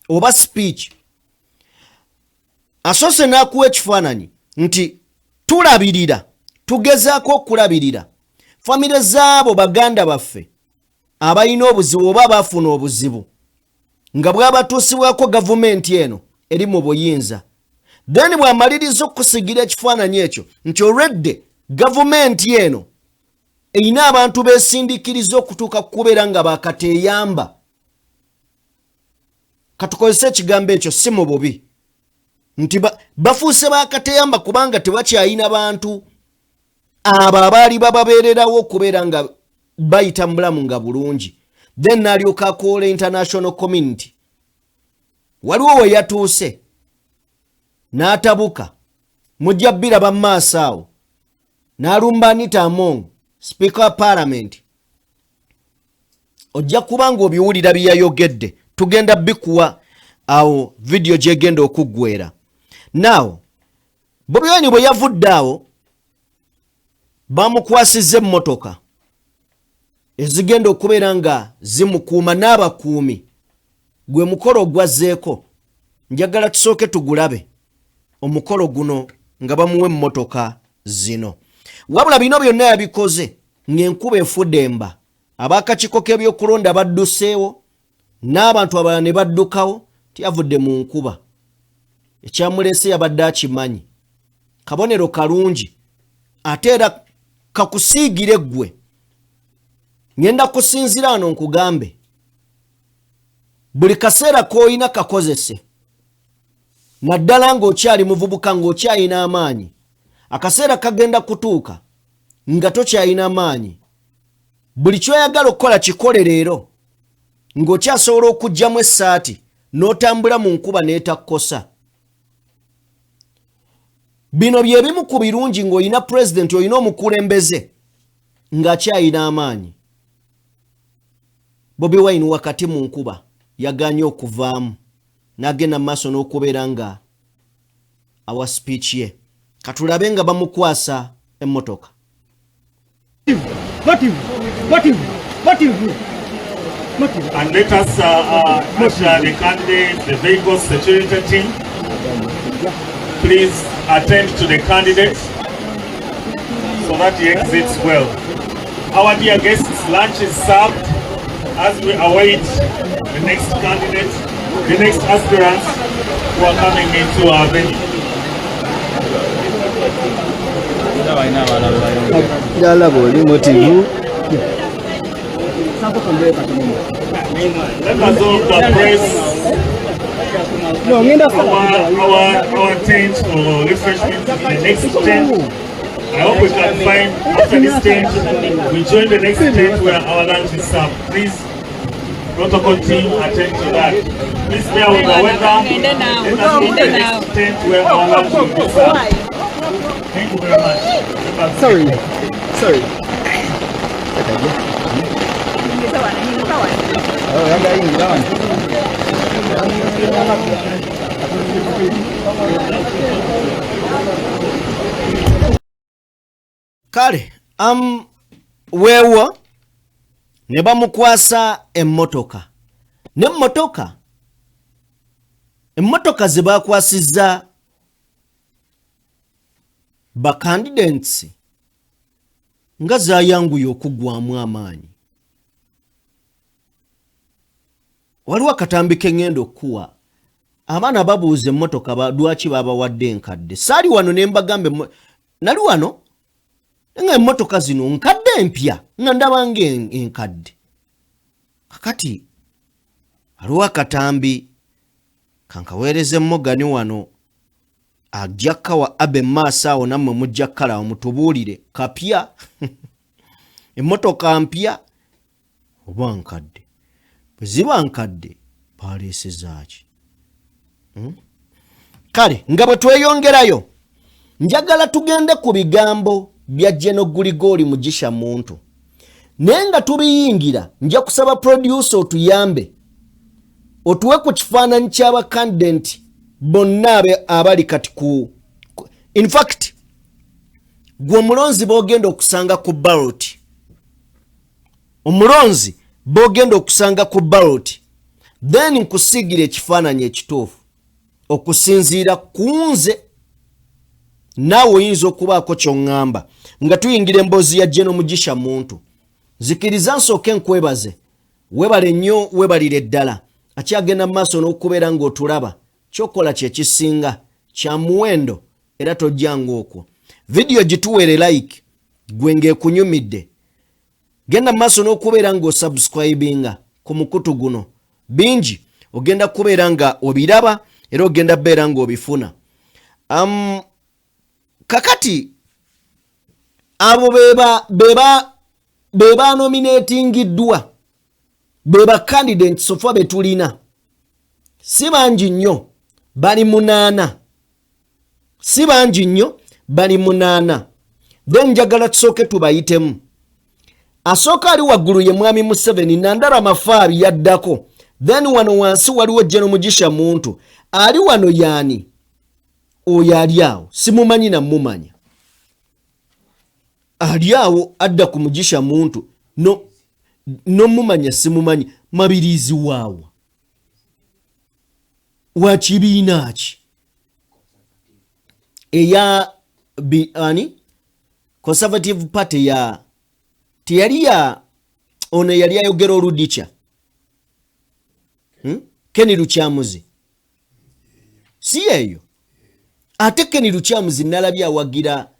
oba speech. Asoose n'akuwa ekifaananyi nti tulabirira, tugezaako okulabirira famire zaabo baganda baffe abalina obuzibu oba abaafuna obuzibu nga bwabatuusibwako gavumenti eno eri mu buyinza. Then bw'amaliriza okusigira ekifaananyi ekyo nti olwedde gavumenti eno erina abantu beesindikiriza okutuuka kubeera nga bakateeyamba, katukozese ekigambo ekyo si mu bubi, nti bafuuse bakateyamba kubanga tebakyalina bantu abo abaali bababeererawo okubeera nga bayita mu bulamu nga bulungi. Then n'alyoka akoola international community. Waliwo we yatuuse n'atabuka, mujja bbiraba mu maaso awo, n'alumba Anita Among, Speaker wa Parliament. Ojja kuba nga obiwulira bye yayogedde, tugenda bikuwa awo vidiyo gyegenda okuggwera. Now Bobi Wine bwe yavudde awo bamukwasizza emmotoka ezigenda okubeera nga zimukuuma n'abakuumi. Gwe mukolo ogwazzeeko, njagala tusooke tugulabe omukolo guno nga bamuwa emmotoka zino. Wabula bino byonna yabikoze ng'enkuba efudemba, ab'akakiiko k'ebyokulonda badduseewo n'abantu abalala ne baddukawo. Tiyavudde mu nkuba, ekyamuleese yabadde akimanyi. Kabonero kalungi ate era kakusiigire ggwe. Ngenda kusinzira ano nkugambe buli kaseera k'olina kakozese, naddala ng'okyali muvubuka, ng'okyalina amaanyi. Akaseera kagenda kutuuka nga tokyalina maanyi. Buli kyoyagala okukola kikole leero. Ng'okyasobola okuggyamu essaati n'otambula mu nkuba n'etakkosa. Bino bye bimu ku birungi ng'olina pulezidenti, olina omukulembeze ng'akyalina amaanyi. Bobi Wine wakati mu nkuba yagaanye okuvaamu n'agenda mu maaso n'okubeera nga awa speech ye. Katulabe nga bamukwasa emmotoka. And let us usher the candidates, the vehicle security team. Please attend to the candidate so that he exits well. Our dear guests, lunch is served as we await the next candidate, the next aspirants who are coming into our venue. Jalaba oli motivu. Let us all the press our tent for refreshments in the next tent. I hope we can find after this tent, we join the next tent where our lunch is served. Please, protocol team, attend to that. Please bear with the weather. Let us go to the next tent where our lunch will be served. Thank you very much. Sorry. Sorry. Oh, yagayingira wano. Kale weewo ne bamukwasa emmotoka, n'emmotoka emmotoka ze bakwasizza bacandidates nga zayanguye okuggwamu amaanyi. Waliwo akatambi k'eŋŋenda okukuwa. Abaana babuuza emmotoka lwaki babawadde enkadde. Saali wano ne mbagamba nali wano nga emmotoka zino nkadde empya nga ndaba nga enkadde. Kakati waliwo akatambi kankaweereza Morgan wano ajja kawa abe maaso awo, nammwe mujja kalawo mutubuulire kapya emmotoka mpya oba nkadde. Bwe ziba nkadde baleese zaaki? Kale nga bwe tweyongerayo, njagala tugende ku bigambo bya General Gregory Mugisha Muntu, naye nga tubiyingira nja kusaba producer otuyambe otuwe ku kifaananyi ky'abacandidate bonna abali kati ku in fact gwe omulonzi b'ogenda okusanga ku ballot, omulonzi b'ogenda okusanga ku ballot, then nkusiigira ekifaananyi ekituufu okusinziira ku nze. Naawe oyinza okubaako ky'oŋŋamba nga tuyingira emboozi ya General Mugisha Muntu. Nzikiriza nsooke nkwebaze, weebale nnyo, weebalire ddala akyagenda mu maaso n'okubeera ng'otulaba. Kyokola kyekisinga kya muwendo era tojjanga okwo. Vidiyo gituweere like gwe ng'ekunyumidde, genda mu maaso n'okubeera ng'osubscribinga ku mukutu guno. Bingi ogenda kubeera nga obiraba era ogenda beera ng'obifuna. Kakati abo be banominatingiddwa, be ba candidate so far be tulina. Si bangi nnyo, bali 8. Si bangi nnyo, bali 8. Then njagala tusooke tubayitemu. Asooka ali waggulu ye Mwami Museveni, Nandala Mafaabi yaddako, then wano wansi waliwo General Mugisha Muntu. Ali wano yaani oyo ali awo? Simumanyi namumanya. Ali awo adda ku Mugisha Muntu, no nomumanya simumanyi. Mabirizi waawa wa kibiina ki? Eya ani? Conservative Party ya teyali ya ono yali ayogera oludica, Ken Lukyamuzi si yeeyo? Ate Ken Lukyamuzi nalabye awagira,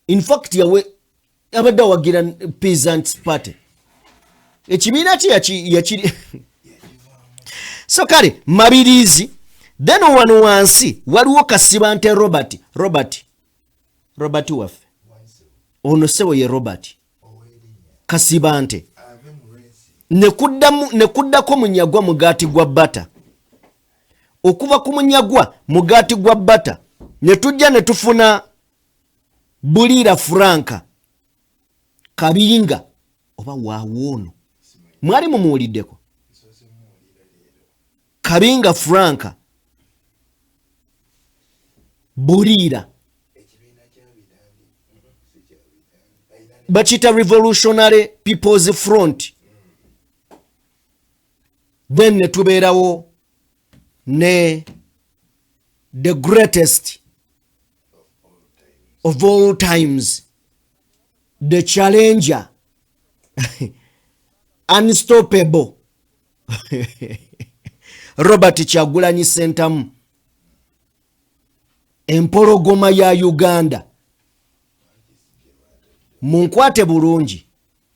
in fact yawe abadde awagira Peasants Party, ekibiina kye yakiri. So kale Mabirizi, then wano wansi waliwo Kasibante Robert. Robert, Robert waffe ono ssebo ye Robert Kasibante. Ne kuddako Munyagwa Mugaati gwa Bata. Okuva ku Munyagwa Mugaati gwa Bata ne tujja ne tufuna Buliira Franka Kabinga, oba waawoono mwali mumuwuliddeko Kabinga Franka Buliira, bakiyita Revolutionary People's Front. Then ne tubeerawo ne the greatest of all times, the challenger, unstoppable Robert Kyagulanyi Sentamu, empologoma ya Uganda. Munkwate bulungi,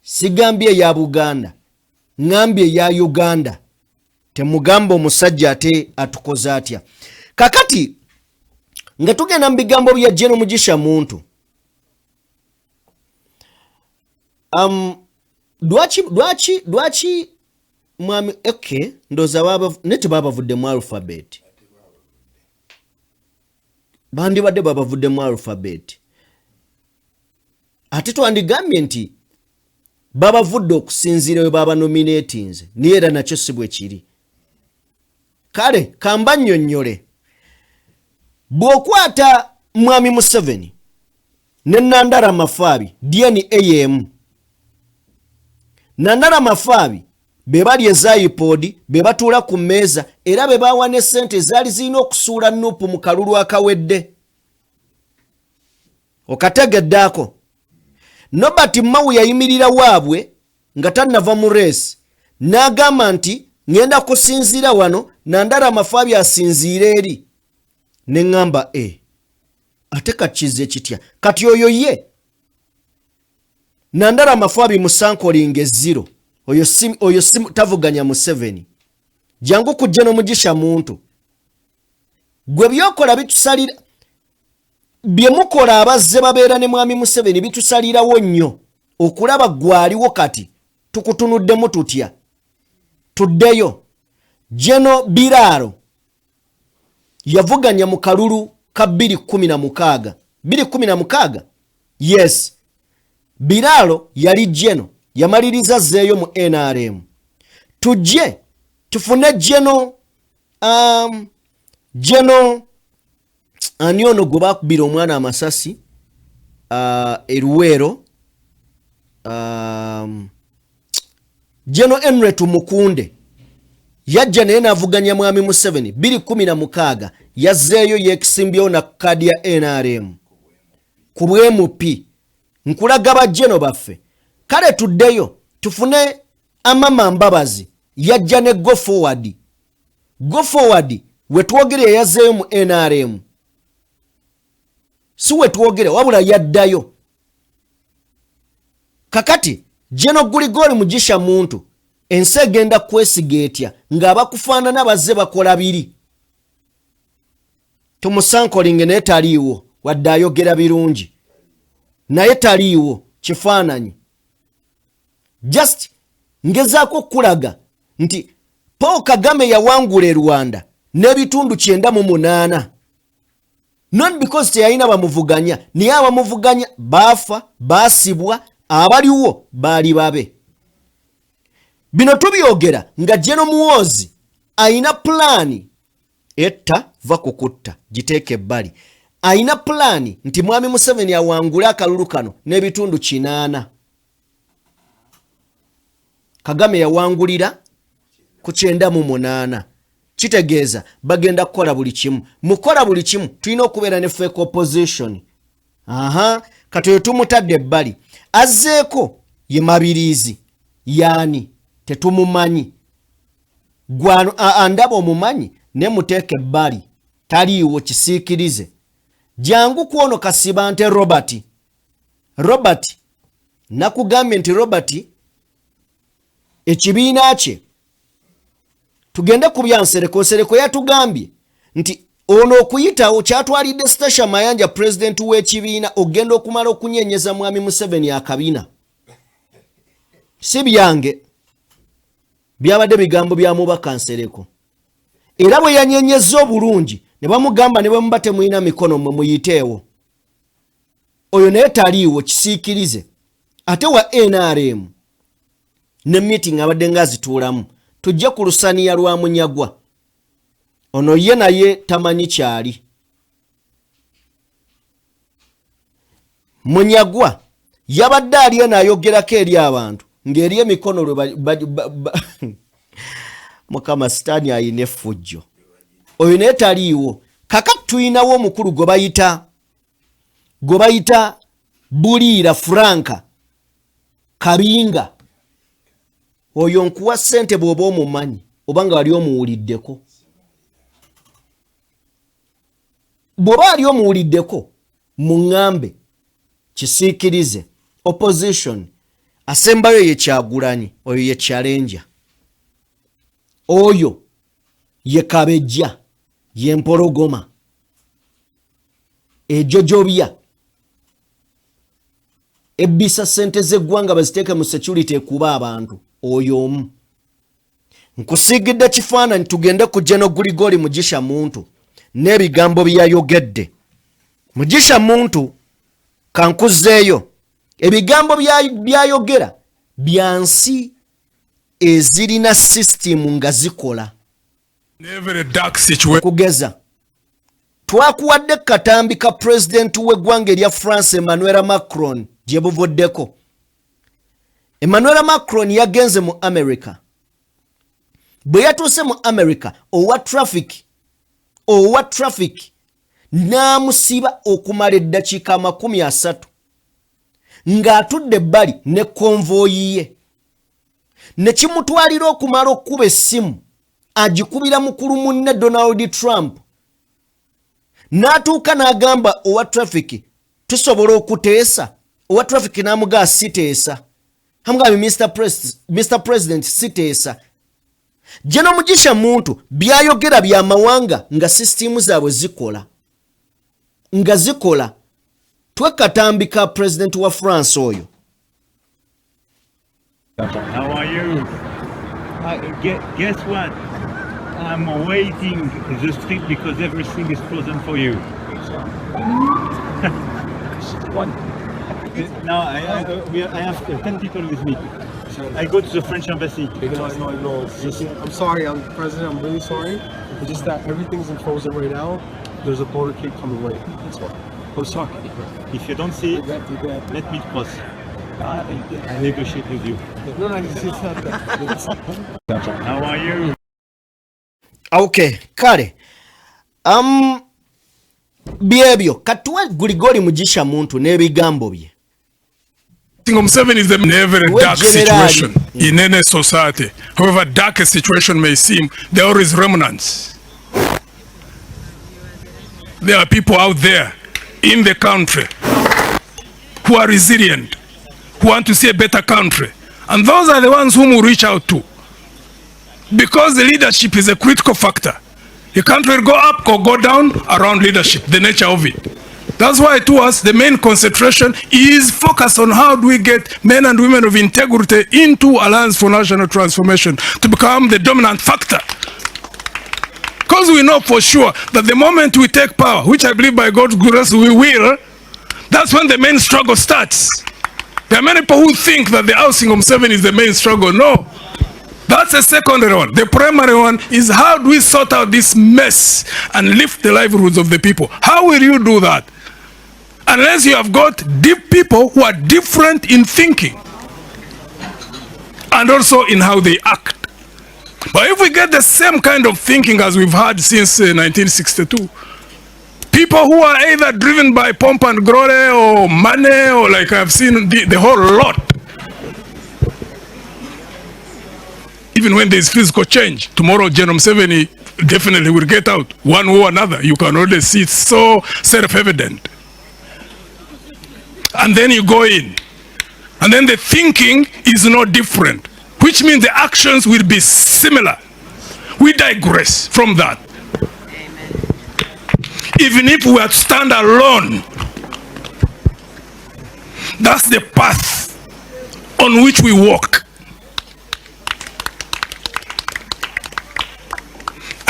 sigambye ya Buganda, ŋŋambye ya Uganda. Temugamba omusajja ate atukoze atya. Kakati nga tugenda mu bigambo bya Jeno Mugisha Muntu, lwaki mwami, okay, ndowooza ne tebabavudde mu alphabet, bandibadde babavudde mu alphabet. Ate twandigambye nti babavudde okusinziira we babanominatinze, naye era nakyo si bwe kiri. Kale kamba nnyonnyole. Bw'okwata mwami Museveni ne Nandala Mafaabi, DNA emu. Nandala Mafaabi be bali eza iPod, be batuula ku mmeeza, era be bawa ne ssente ezaali zirina okusuula NUP mu kalulu akawedde. Okategeddeako? Nobert Mao yayimirira waabwe nga tannava mu race n'agamba nti ŋŋenda kusinziira wano, Nandala Mafaabi asinziira eri. Ne ŋŋamba, e ate kakize kitya? Kati oyo ye Nandala Mafaabi musankolinga eziro, oyo si tavuganya Museveni. Jangu kujja n'Omugisha Muntu, gwe byokola bitusalira, bye mukola abazze babeera ne mwami Museveni bitusalirawo nnyo okulaba gwaliwo. Kati tukutunuddemu tutya? Tuddeyo. Jeno Biraaro yavuganya mu kalulu ka 216, 216, yes. Biraalo yali jeno, yamaliriza zeeyo mu NRM. Tujje tufune jeno jeno ani ono gwe bakubira omwana amasasi eruweero, jeno Henry Tumukunde, yajja naye n'avuganya mwami Museveni 216, yazzeeyo yeekisimbyewo na kaadi ya NRM ku bw'MP. Nkulaga bajjeno baffe. Kale tuddeyo tufune Amama Mbabazi, yajja ne Go Forward. Go Forward wetwogere yazzeeyo mu NRM, si wetwogere wabula yaddayo. Kakati jeno Guligoli Mugisha Muntu, ensi egenda kwesiga etya ng'abakufaanana bazze bakola biri? Tumusankolinge, naye taliiwo. Wadde ayogera birungi, naye taliiwo kifaananyi. Just ngezaako okulaga nti Paul Kagame yawangula e Rwanda n'ebitundu 98, not because teyalina bamuvuganya, naye abamuvuganya baafa, baasibwa, abaliwo baali babe. Bino tubyogera nga Jeno Muwoozi ayina pulaani etta va ku kutta, giteeka ebbali. Ayina pulaani nti mwami Museveni awangule akalulu kano n'ebitundu 80. Kagame yawangulira ku 98. Kitegeeza bagenda kukola buli kimu. Mukola buli kimu, tulina okubeera ne fake opposition. Aha, kati oyo tumutadde ebbali. Azzeeko ye Mabiriizi, yaani tetumumanyi. Gwano andaba omumanyi, ne muteeka ebbali, taliiwo kisiikirize. Jangu kwono Kasibante Robert. Robert nakugambye nti Robert ekibiina kye, tugende ku byansereko. Nsereko yatugambye nti ono okuyitawo kyatwalidde Stacia Mayanja, pulezidenti w'ekibiina, okugenda okumala okunyenyeza mwami Museveni akabina. Si byange. Byabadde bigambo bya mubaka Nsereko. Era bwe yanyenyezza obulungi ne bamugamba ne bwe muba temulina mikono mmwe muyiteewo. Oyo naye taliiwo kisiikirize. Ate wa NRM ne meeting abadde nga azituulamu. Tujje ku lusaniya lwa Munyagwa. Ono ye naye tamanyi kyali. Munyagwa yabadde ali eno ayogerako eri abantu ng'eri emikono lwe Mukama sitaani ayina effujjo. Oyo naye taliiwo. Kakati tulinawo omukulu gwe bayita Buliira Franka Kabinga. Oyo nkuwa ssente bw'oba omumanyi oba nga wali omuwuliddeko. Bw'oba ali omuwuliddeko muŋŋambe kisiikirize. Opposition asembayo ye Kyagulanyi, oyo ye challenger, oyo ye Kabejja, ye Mpologoma ejojobya ebbisa ssente z'eggwanga baziteeke mu security ekuba abantu. Oyo omu nkusiigidde kifaananyi. Tugende ku General Guligoli Mugisha Muntu n'ebigambo bye yayogedde. Mugisha Muntu kankuzzeeyo ebigambo byayogera bya nsi ezirina sisitimu nga zikola. Kugeza twakuwadde katambi ka pulezidenti w'eggwanga erya France Emmanuel Macron gye buvuddeko. Emmanuel Macron yagenze mu America. Bwe yatuuse mu America, owa traffic n'amusiba okumala eddakiika 30 ng'atudde ebbali ne convoy ye, ne kimutwalira okumala okkuba essimu agikubira mukulu munne Donald Trump, n'atuuka n'agamba owa traffic, "Tusobola okuteesa?" Owa traffic n'amugaa, "Siteesa." Amugambye, Mr President, siteesa." General Mugisha Muntu byayogera byamawanga nga sisitimu zaabwe zikola nga zikola. Twekatambika president wa France oyo. How are you? Guess what? I'm waiting the street because everything is frozen for you. One. Now I have 10 people with me. I go to the French embassy. No. It's just, I'm sorry, I'm president. I'm really sorry. It's just that everything's in frozen right now. There's a motorcade coming right. That's why. I'm sorry. If you don't see it, let me cross. I negotiate with you. No, it's not that. How are you? Okay, kale byebyo katuwe Guligoli Mugisha Muntu n'ebigambo bye. Museveni is in a very We're dark generally- situation in any society. However dark a situation may seem, there are always remnants. There are people out there in the country who are resilient, who want to see a better country. And those are the ones whom we reach out to. Because the leadership is a critical factor. The country will go up or go down around leadership, the nature of it. That's why to us, the main concentration is focused on how do we get men and women of integrity into Alliance for National Transformation to become the dominant factor. Because we know for sure that the moment we take power, which I believe by God's grace we will, that's when the main struggle starts. There are many people who think that the ousting of Museveni is the main struggle. No. That's the secondary one. The primary one is how do we sort out this mess and lift the livelihoods of the people? How will you do that? Unless you have got deep people who are different in thinking and also in how they act. But if we get the same kind of thinking as we've had since 1962, people who are either driven by pomp and glory or money or, like I've seen the whole lot, even when there's physical change, tomorrow General Museveni definitely will get out one way or another. You can already see it's so self-evident. And then you go in. And then the thinking is no different, which means the actions will be similar. We digress from that. Even if we are to stand alone, that's the path on which we walk.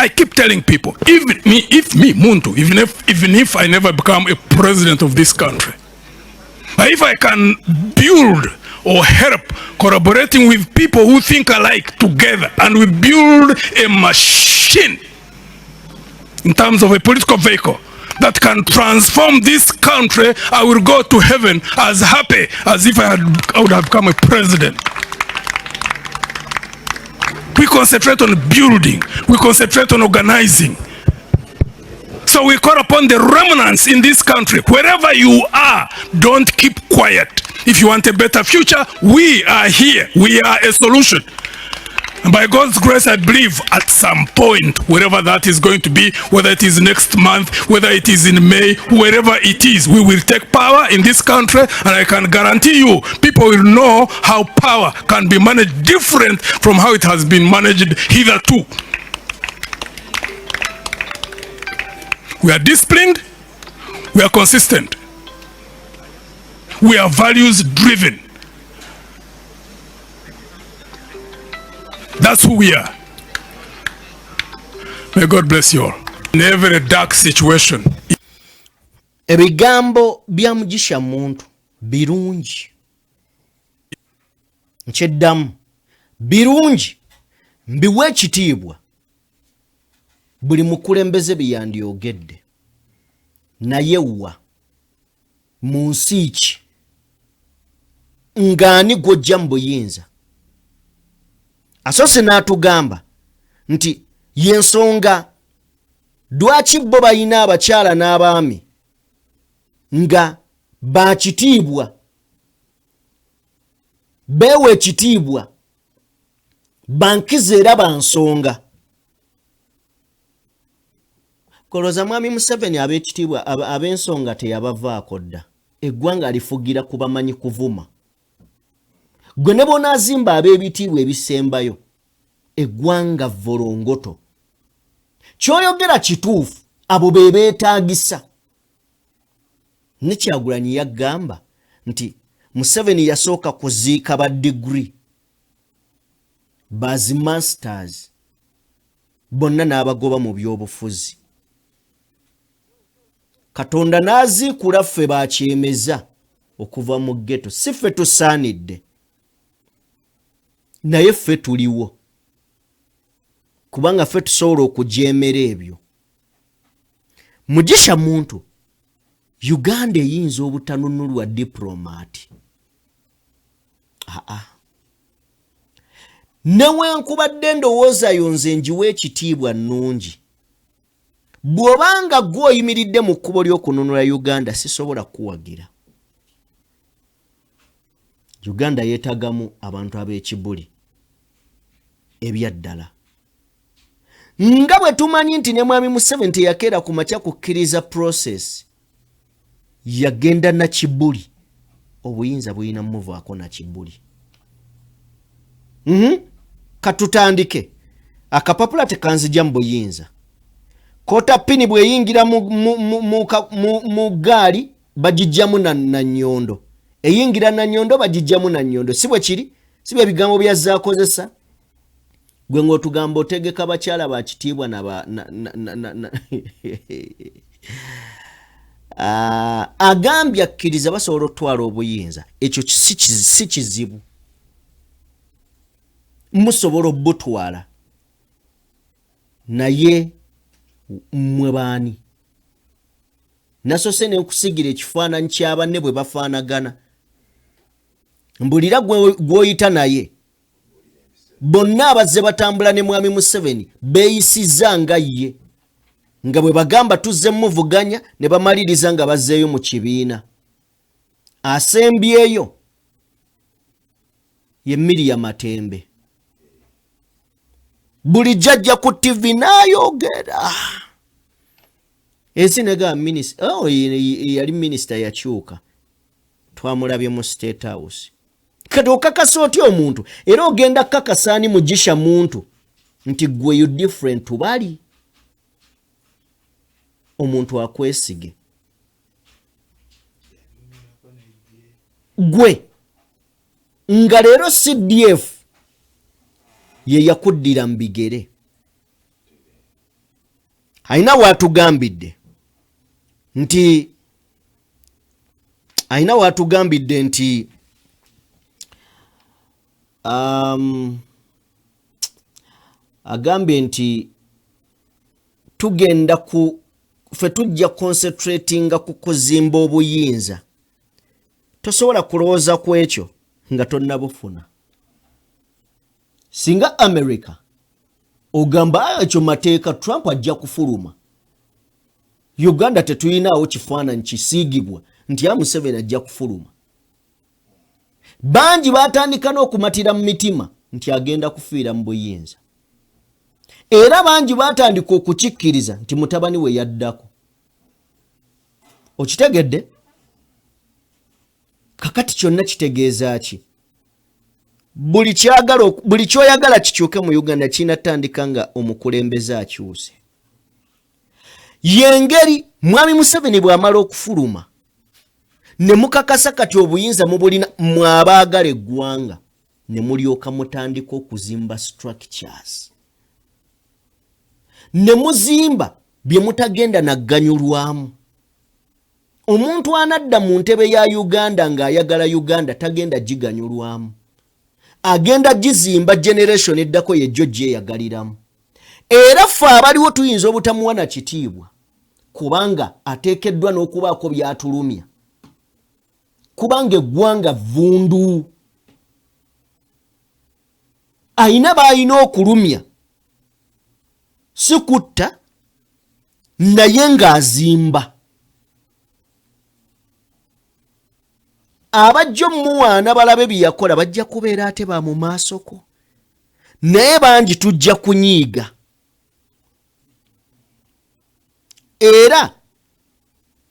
I keep telling people, even me, if me, Muntu, even if I never become a president of this country, but if I can build or help collaborating with people who think alike together, and we build a machine in terms of a political vehicle that can transform this country, I will go to heaven as happy as if I would have become a president. We concentrate on building, we concentrate on organizing. So we call upon the remnants in this country, wherever you are, don't keep quiet. If you want a better future, we are here. We are a solution. And by God's grace, I believe at some point, wherever that is going to be, whether it is next month, whether it is in May, wherever it is, we will take power in this country. And I can guarantee you, people will know how power can be managed different from how it has been managed hitherto. We are disciplined, we are consistent, we are values driven. That's who we are. May God bless you all. In every dark situation. Ebigambo bya Mugisha Muntu birungi, nkyeddamu birungi, mbiwa ekitiibwa buli mukulembeze bye yandyogedde, naye wa mu nsi ki ng'ani gw'ojja mu buyinza? Asoose n'atugamba nti y'ensonga lwaki bo balina abakyala n'abaami nga bakitiibwa, beewa ekitiibwa, bankiza era bansonga. Koloza Mwami Museveni ab'ekitiibwa ab'ensonga teyabavaako dda. Eggwanga lifugira ku bamanyi kuvuma. Gwe ne bw'onaazimba ab'ebitiibwa ebisembayo, eggwanga volongoto. Ky'oyogera kituufu, abo be beetaagisa. Ne Kyagulanyi yagamba nti Museveni yasooka kuziika ba degree, bazi masters, bonna n'abagoba mu by'obufuzi. Katonda n'aziikula ffe bakyemeza okuva mu ghetto. Si ffe tusaanidde, naye ffe tuliwo kubanga ffe tusobola okujeemera ebyo. Mugisha Muntu, Uganda eyinza obutanunulwa diplomaati. Aa, newenkubadde endowooza yo nze ngiwa ekitiibwa nnungi, bw'obanga ggwe oyimiridde mu kkubo ly'okununula Uganda, sisobola kukuwagira. Uganda yeetagamu abantu ab'ekibuli ebyaddala, nga bwe tumanyi nti ne Mwami Museveni teyakeera ku makya kukkiriza process, yagenda na kibuli. Obuyinza bulina muvaako na kibuli. Katutandike. Akapapula tekanzija mu buyinza. Kota pini bweyingira mu gaali bagijjamu na nnyondo, eyingira na nnyondo bagijjamu na nnyondo. Si bwe kiri? Si bwe bigambo byazaakozesa? Gwe ng'otugamba otegeka bakyala ba kitiibwa na agambye akkiriza basobola okutwala obuyinza. Ekyo si kizibu, musobola obbutwala, naye mmwe baani? Nasose ne nkusigira ekifaananyi kya banne bwe bafaanagana. Mbulira gw'oyita naye, bonna abazze batambula ne Mwami Museveni beeyisizza nga ye, nga bwe bagamba tuzze muvuganya, ne bamaliriza nga bazzeeyo mu kibiina. Asembyeyo ye Miria Matembe, bulijjo ajja ku TV n'ayogera ensi negamba oh, yali minisita yakyuka, twamulabye mu State House. Kati okakasa otya omuntu? Era ogenda kukakasa ani Mugisha Muntu nti gwe you different tubali omuntu akwesige gwe nga leero CDF ye yakuddira mu bigere? Alina waatugambidde nti alina waatugambidde nti agambye nti tugenda ku ffe tujja concentratinga ku kuzimba obuyinza. Tosobola kulowooza ku ekyo nga tonnabufuna. Singa America ogamba ekyo mateeka, Trump ajja kufuluma. Uganda tetuyinaawo kifaananyi kisiigibwa nti a Museveni ajja kufuluma. Bangi batandika n'okumatira mu mitima nti agenda kufiira mu buyinza, era bangi batandika okukikkiriza nti mutabani we yaddako. Okitegedde? Kakati kyonna kitegeeza ki? Buli kyoyagala kikyuke mu Uganda kinatandika nga omukulembeze akyuse. Yengeri Mwami Museveni bw'amala okufuluma ne mukakasa kati obuyinza mubulina, mwabaagala eggwanga, ne mulyoka mutandika okuzimba structures, ne muzimba bye mutagenda nagganyulwamu. Omuntu anadda mu ntebe ya Uganda ng'ayagala Uganda tagenda giganyulwamu, agenda gizimba generation eddako yejjo gyeyagaliramu. Era ffe abaliwo tuyinza obutamuwa na kitiibwa, kubanga ateekeddwa n'okubaako byatulumya, kubanga eggwanga vundu, ayina b'alina okulumya, si kutta, naye ng'azimba. Abajja omuwaana balabe bye yakola bajja kubeera ate ba mu maasoko, naye bangi tujja kunyiiga. Era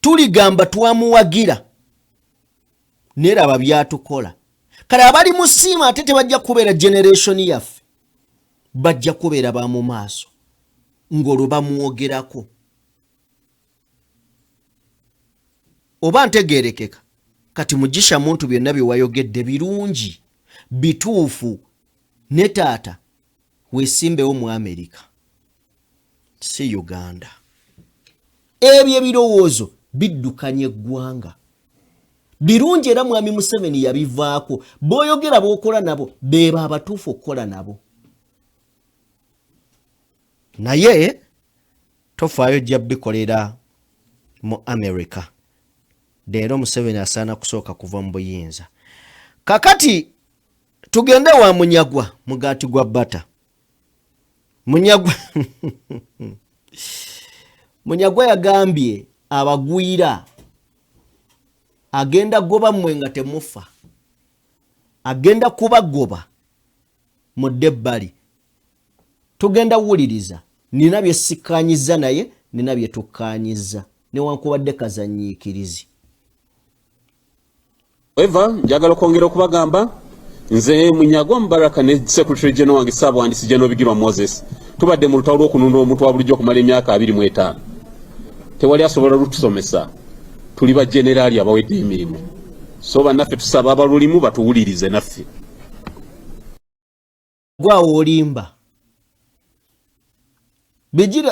tuligamba twamuwagira, naye laba byatukola. Kale abali musiima ate tebajja kubeera generation yaffe, bajja kubeera ba mu maaso ng'olwo bamwogerako. Oba ntegeerekeka? Kati Mugisha Muntu, byonna bye wayogedde birungi, bituufu, ne taata weesimbewo mu Amerika, si Uganda. Ebyo ebirowoozo biddukanya eggwanga birungi, era Mwami Museveni yabivaako. B'oyogera b'okola nabo beeba abatuufu okukola nabo, naye tofaayo, ojja bikolera mu America. Leero Museveni asaana kusooka kuva mu buyinza. Kakati tugende wa Munyagwa, mugaati gwa bata. Munyagwa, Munyagwa yagambye abagwira agenda goba mmwe nga temufa, agenda kubagoba mudde ebbali. Tugenda wuliriza, nina bye sikkaanyiza naye nina bye tukkaanyiza, newankubadde kazannyiikirizi. Eva, njagala okwongera okubagamba, nze Munyagwa Mubaraka ne Secretary General wange, Ssaabawandiisi General Bigirwa Moses, tubadde mu lutalo lw'okununula omuntu wa bulijjo okumala emyaka 25. Tewali asobola lutusomesa, tuli ba generaali abawedde emirimu. So bannaffe, tusaba abalulimu batuwulirize naffe. Gwawo olimba.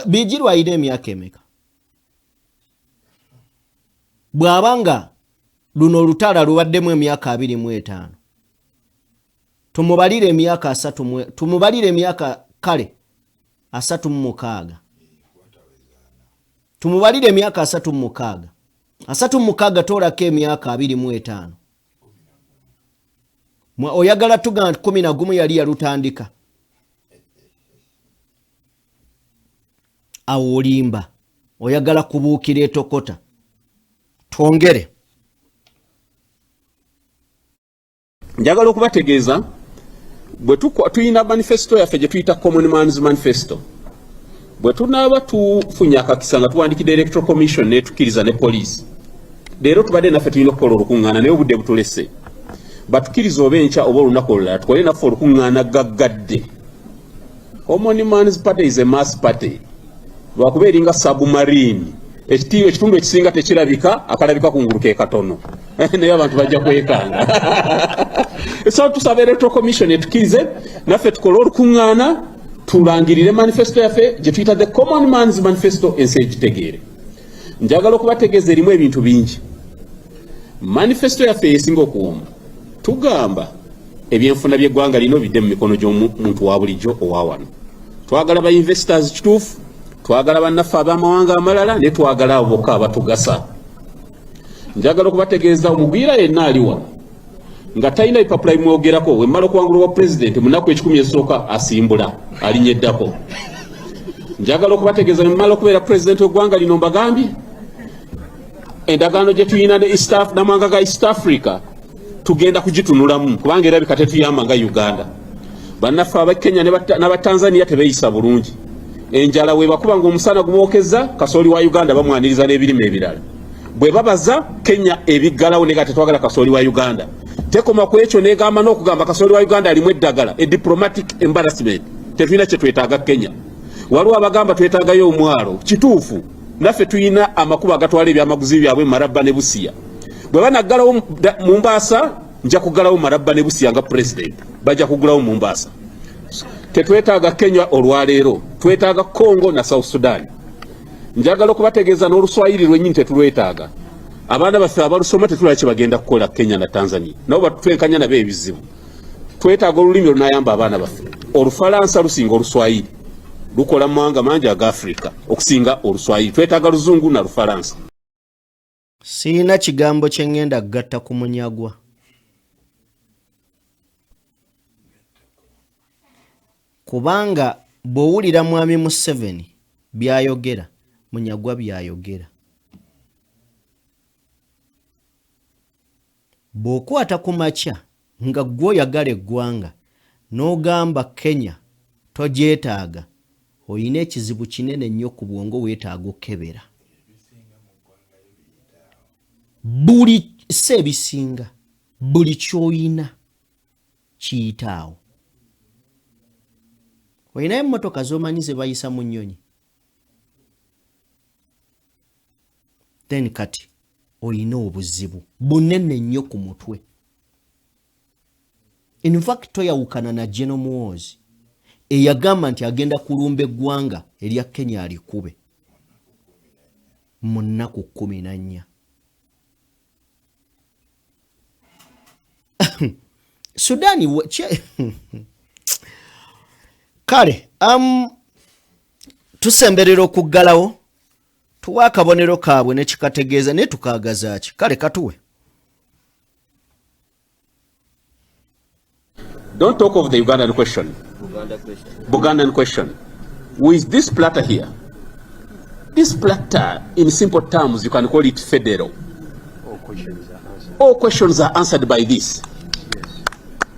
Bigirwa alina emyaka emeka? Bw'aba nga luno olutalo lubaddemu emyaka 25, tumubalire emyaka 30, tumubalire emyaka kale 36, tumubalire emyaka 36. 36 toolako emyaka 25, oyagala tugamba nti 11 yali yalutandika? Awo olimba, oyagala kubuukira etokota. Twongere. Njagala okubategeeza, bwe tulina manifesto yaffe gye tuyita Common Man's Manifesto. Bwe tunaaba tufunye akakisa nga tuwandikidde Electoral Commission netukkiriza ne poliisi, leero tubadde naffe tulina okukola olukuŋŋaana, naye obudde butulese, batukkiriza oba enkya oba olunaku olulala tukole naffe olukuŋŋaana gaggadde. Common Man's Party is a mass party, lwakuba eringa submarine, ekitundu ekisinga tekirabika, akalabika kungulu ke katono, naye abantu bajja kwekanga. So tusaba Electoral Commission etukirize naffe tukole olukuŋŋaana. Tulangirire manifesto yaffe gye tuyita the Common Man's Manifesto, ensi egitegeere. Njagala okubategeeza erimu ebintu bingi. Manifesto yaffe esinga okuwooma, tugamba ebyenfuna by'eggwanga lino bidde mu mikono gy'omuntu wa bulijjo owa wano. Twagala ba investors, kituufu, twagala bannaffe ab'amawanga amalala, naye twagala abo bokka abatugasa. Njagala okubategeeza, omugwira yenna ali wano nga talina bipapula bimwogerako, wemmala okuwangula obwa pulezidenti, mu nnaku 100 ezisooka asimbula alinnya eddako. Njagala okubategeeza, wemmala okubeera pulezidenti w'eggwanga lino, mbagambye endagaano gye tulina ne East n'amawanga ga East Africa tugenda kugitunulamu, kubanga erabika tetuyamba nga Uganda. Bannaffe abakenya n'Abatanzania tebeeyisa bulungi. Enjala webakuba nga omusana gumwokeza, kasooli wa Uganda bamwaniriza n'ebirime ebirala. Bwe babaza Kenya ebiggalawo nega tetwagala kasooli wa Uganda. Tekoma ku ekyo, negamba n'okugamba kasooli wa Uganda alimu eddagala, a diplomatic embarrassment. Tetulina kye twetaaga Kenya. Waliwo abagamba twetaagayo omwalo, kituufu, naffe tulina amakubo agatwala ebyamaguzi byabwe Maraba ne Busiya. Bwe banaggalawo Mumbaasa, nja kuggalawo Maraba ne Busiya nga president, bajja kugulawo Mumbaasa. Tetwetaaga Kenya olwaleero, twetaaga Congo na South Sudan. Njagala okubategeeza n'Oluswayiri lwennyini tetulwetaaga. Abaana baffe abalusoma tetulaba kye bagenda kukola Kenya na Tanzania, nabo batwenkanya nabo ebizibu. Twetaaga olulimi olunayamba abaana baffe. Olufalansa lusinga Oluswayiri, lukola mu mawanga mangi aga Afirika okusinga Oluswayiri. Twetaaga Luzungu na Lufalansa. Sirina kigambo kye ŋŋenda kugatta ku Munyagwa, kubanga bw'owulira Mwami Museveni by'ayogera, Munyagwa by'ayogera. Bw'okwata ku makya nga ggwe oyagala eggwanga n'ogamba Kenya togyetaaga, olina ekizibu kinene nnyo ku bwongo, weetaaga okukebera. Buli si ebisinga, buli ky'olina kiyita awo. Olinayo emmotoka z'omanyi ze bayisa mu nnyonyi? Then kati olina obuzibu bunene nnyo ku mutwe. In fact, toyawukana na General Muhoozi eyagamba nti agenda kulumba eggwanga erya Kenya alikube mu nnaku 14. Sudaani kale tusemberera okuggalawo, tuwe akabonero kaabwe nekikategeeza, naye tukaagazaaki? Kale katuwe. Don't talk of the Ugandan question. Bugandan question. With this platter here, this platter, in simple terms, you can call it federal. All questions are answered by this.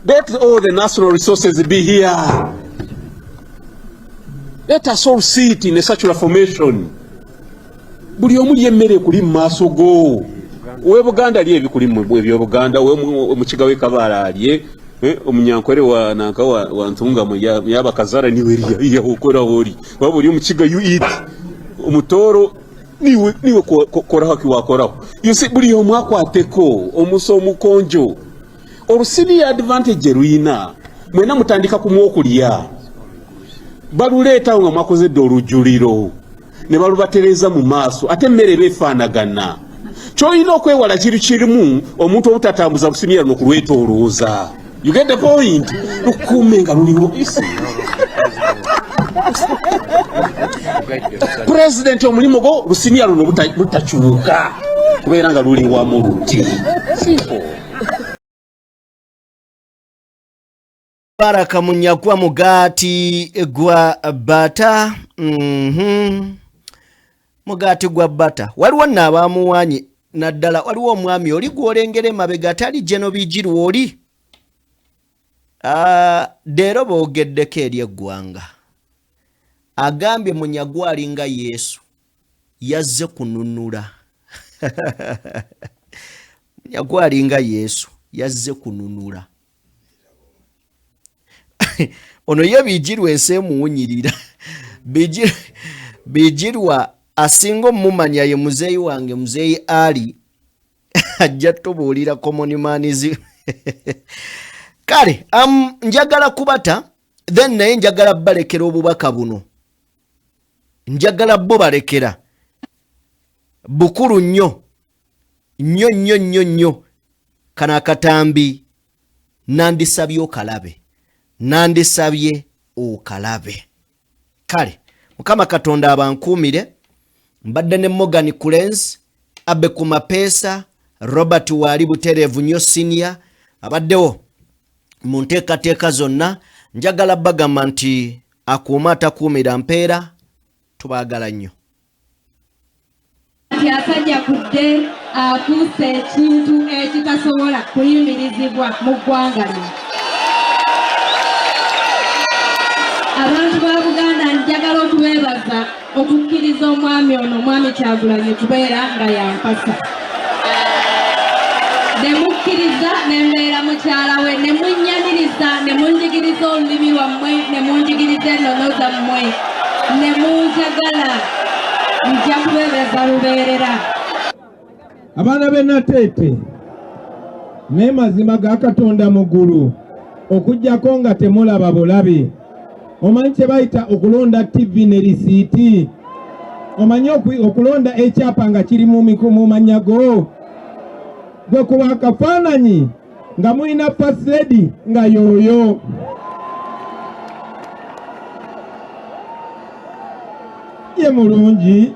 Let all the national resources be here. Let us all see it in a circular formation. Buli omu emmere ekuli mu maaso go. Owe Buganda ali ebikuli mu ebyobuganda, omukiga w'e Kabaale alye, omunyankwere wa nanka wa Ntungamo yabakazara niwe lya okoraho oli. Waba ori omukiga, you eat. Omutooro niwe koraho kiwakoraho. You see, buli omu akwateko omuso omukonjo. Olusini advantage eruyina, mwena mutandika kumwa okulya. Baluleetawo nga mwakoze dda olujjuliro ne balubatereeza mu maaso, ate emmere eba efaanagana. Kyolina okwewala kiri kirimu omuntu obutatambuza lusiniya luno kulwetoolooza. You get the point? Lukuume nga luliwo. President, omulimu gwo lusiniya luno lutakyuka kubeera nga luli wamu luti. Simple. Baraka Munyagwa mugaati gwa bata. Mugaati gwa bata. Waliwo nno abamuwaanyi, naddala waliwo omwami oli gw'olengera emabega atali Geno Bigirwa oli. Leero boogeddeko eri eggwanga, agambye Munyagwa alinga Yesu, yazze kununula. Munyagwa alinga Yesu, yazze kununula. Ono ye Bigirwa ensi emuwunyirira. Bigirwa asinga omumanya ye muzeeyi wange, muzeeyi Ali, ajja tubuulira common man's. Kale njagala kubata. Then naye njagala balekera obubaka buno, njagala bo balekera bukulu nnyo nnyo nnyo nnyo nnyo. Kano akatambi nandisabye okalabe, nandisabye okalabe. Kale Mukama Katonda abankuumire. Mbadde ne Morgan Culens Abe ku mapeesa, Robert waali butereevu nnyo, senior abaddewo mu nteekateeka zonna. Njagala bagamba nti akuuma atakuumira mpeera. Tubaagala nnyo. Nti asajjakudde afuuse ekintu ekitasobola kuyimirizibwa mu ggwanga lino. Abantu ba Buganda, njagala okubeebaza okukkiriza omwami ono, omwami Kyagulanyi, kubeera nga yampasa, ne mukkiriza ne mbeera mukyala we, ne munnyaniriza, ne munjigiriza olulimi lwammwe, ne munjigiriza ennono zammwe, ne munjagala. Nja kubeebaza lubeerera. Abaana b'e Nateete, naye mazima ga Katonda mu ggulu, okuggyako nga temulaba bulabi. Omanyi kye bayita okulonda TV ne risiiti? Omanyi okulonda ekyapa nga kiri mu mannya go? Gwe kuba akafaananyi nga mulina First Lady nga yooyo. Ye mulungi,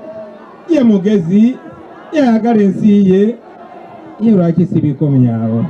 ye mugezi, yayagala ensi ye. Ye lwaki sibikomyawo?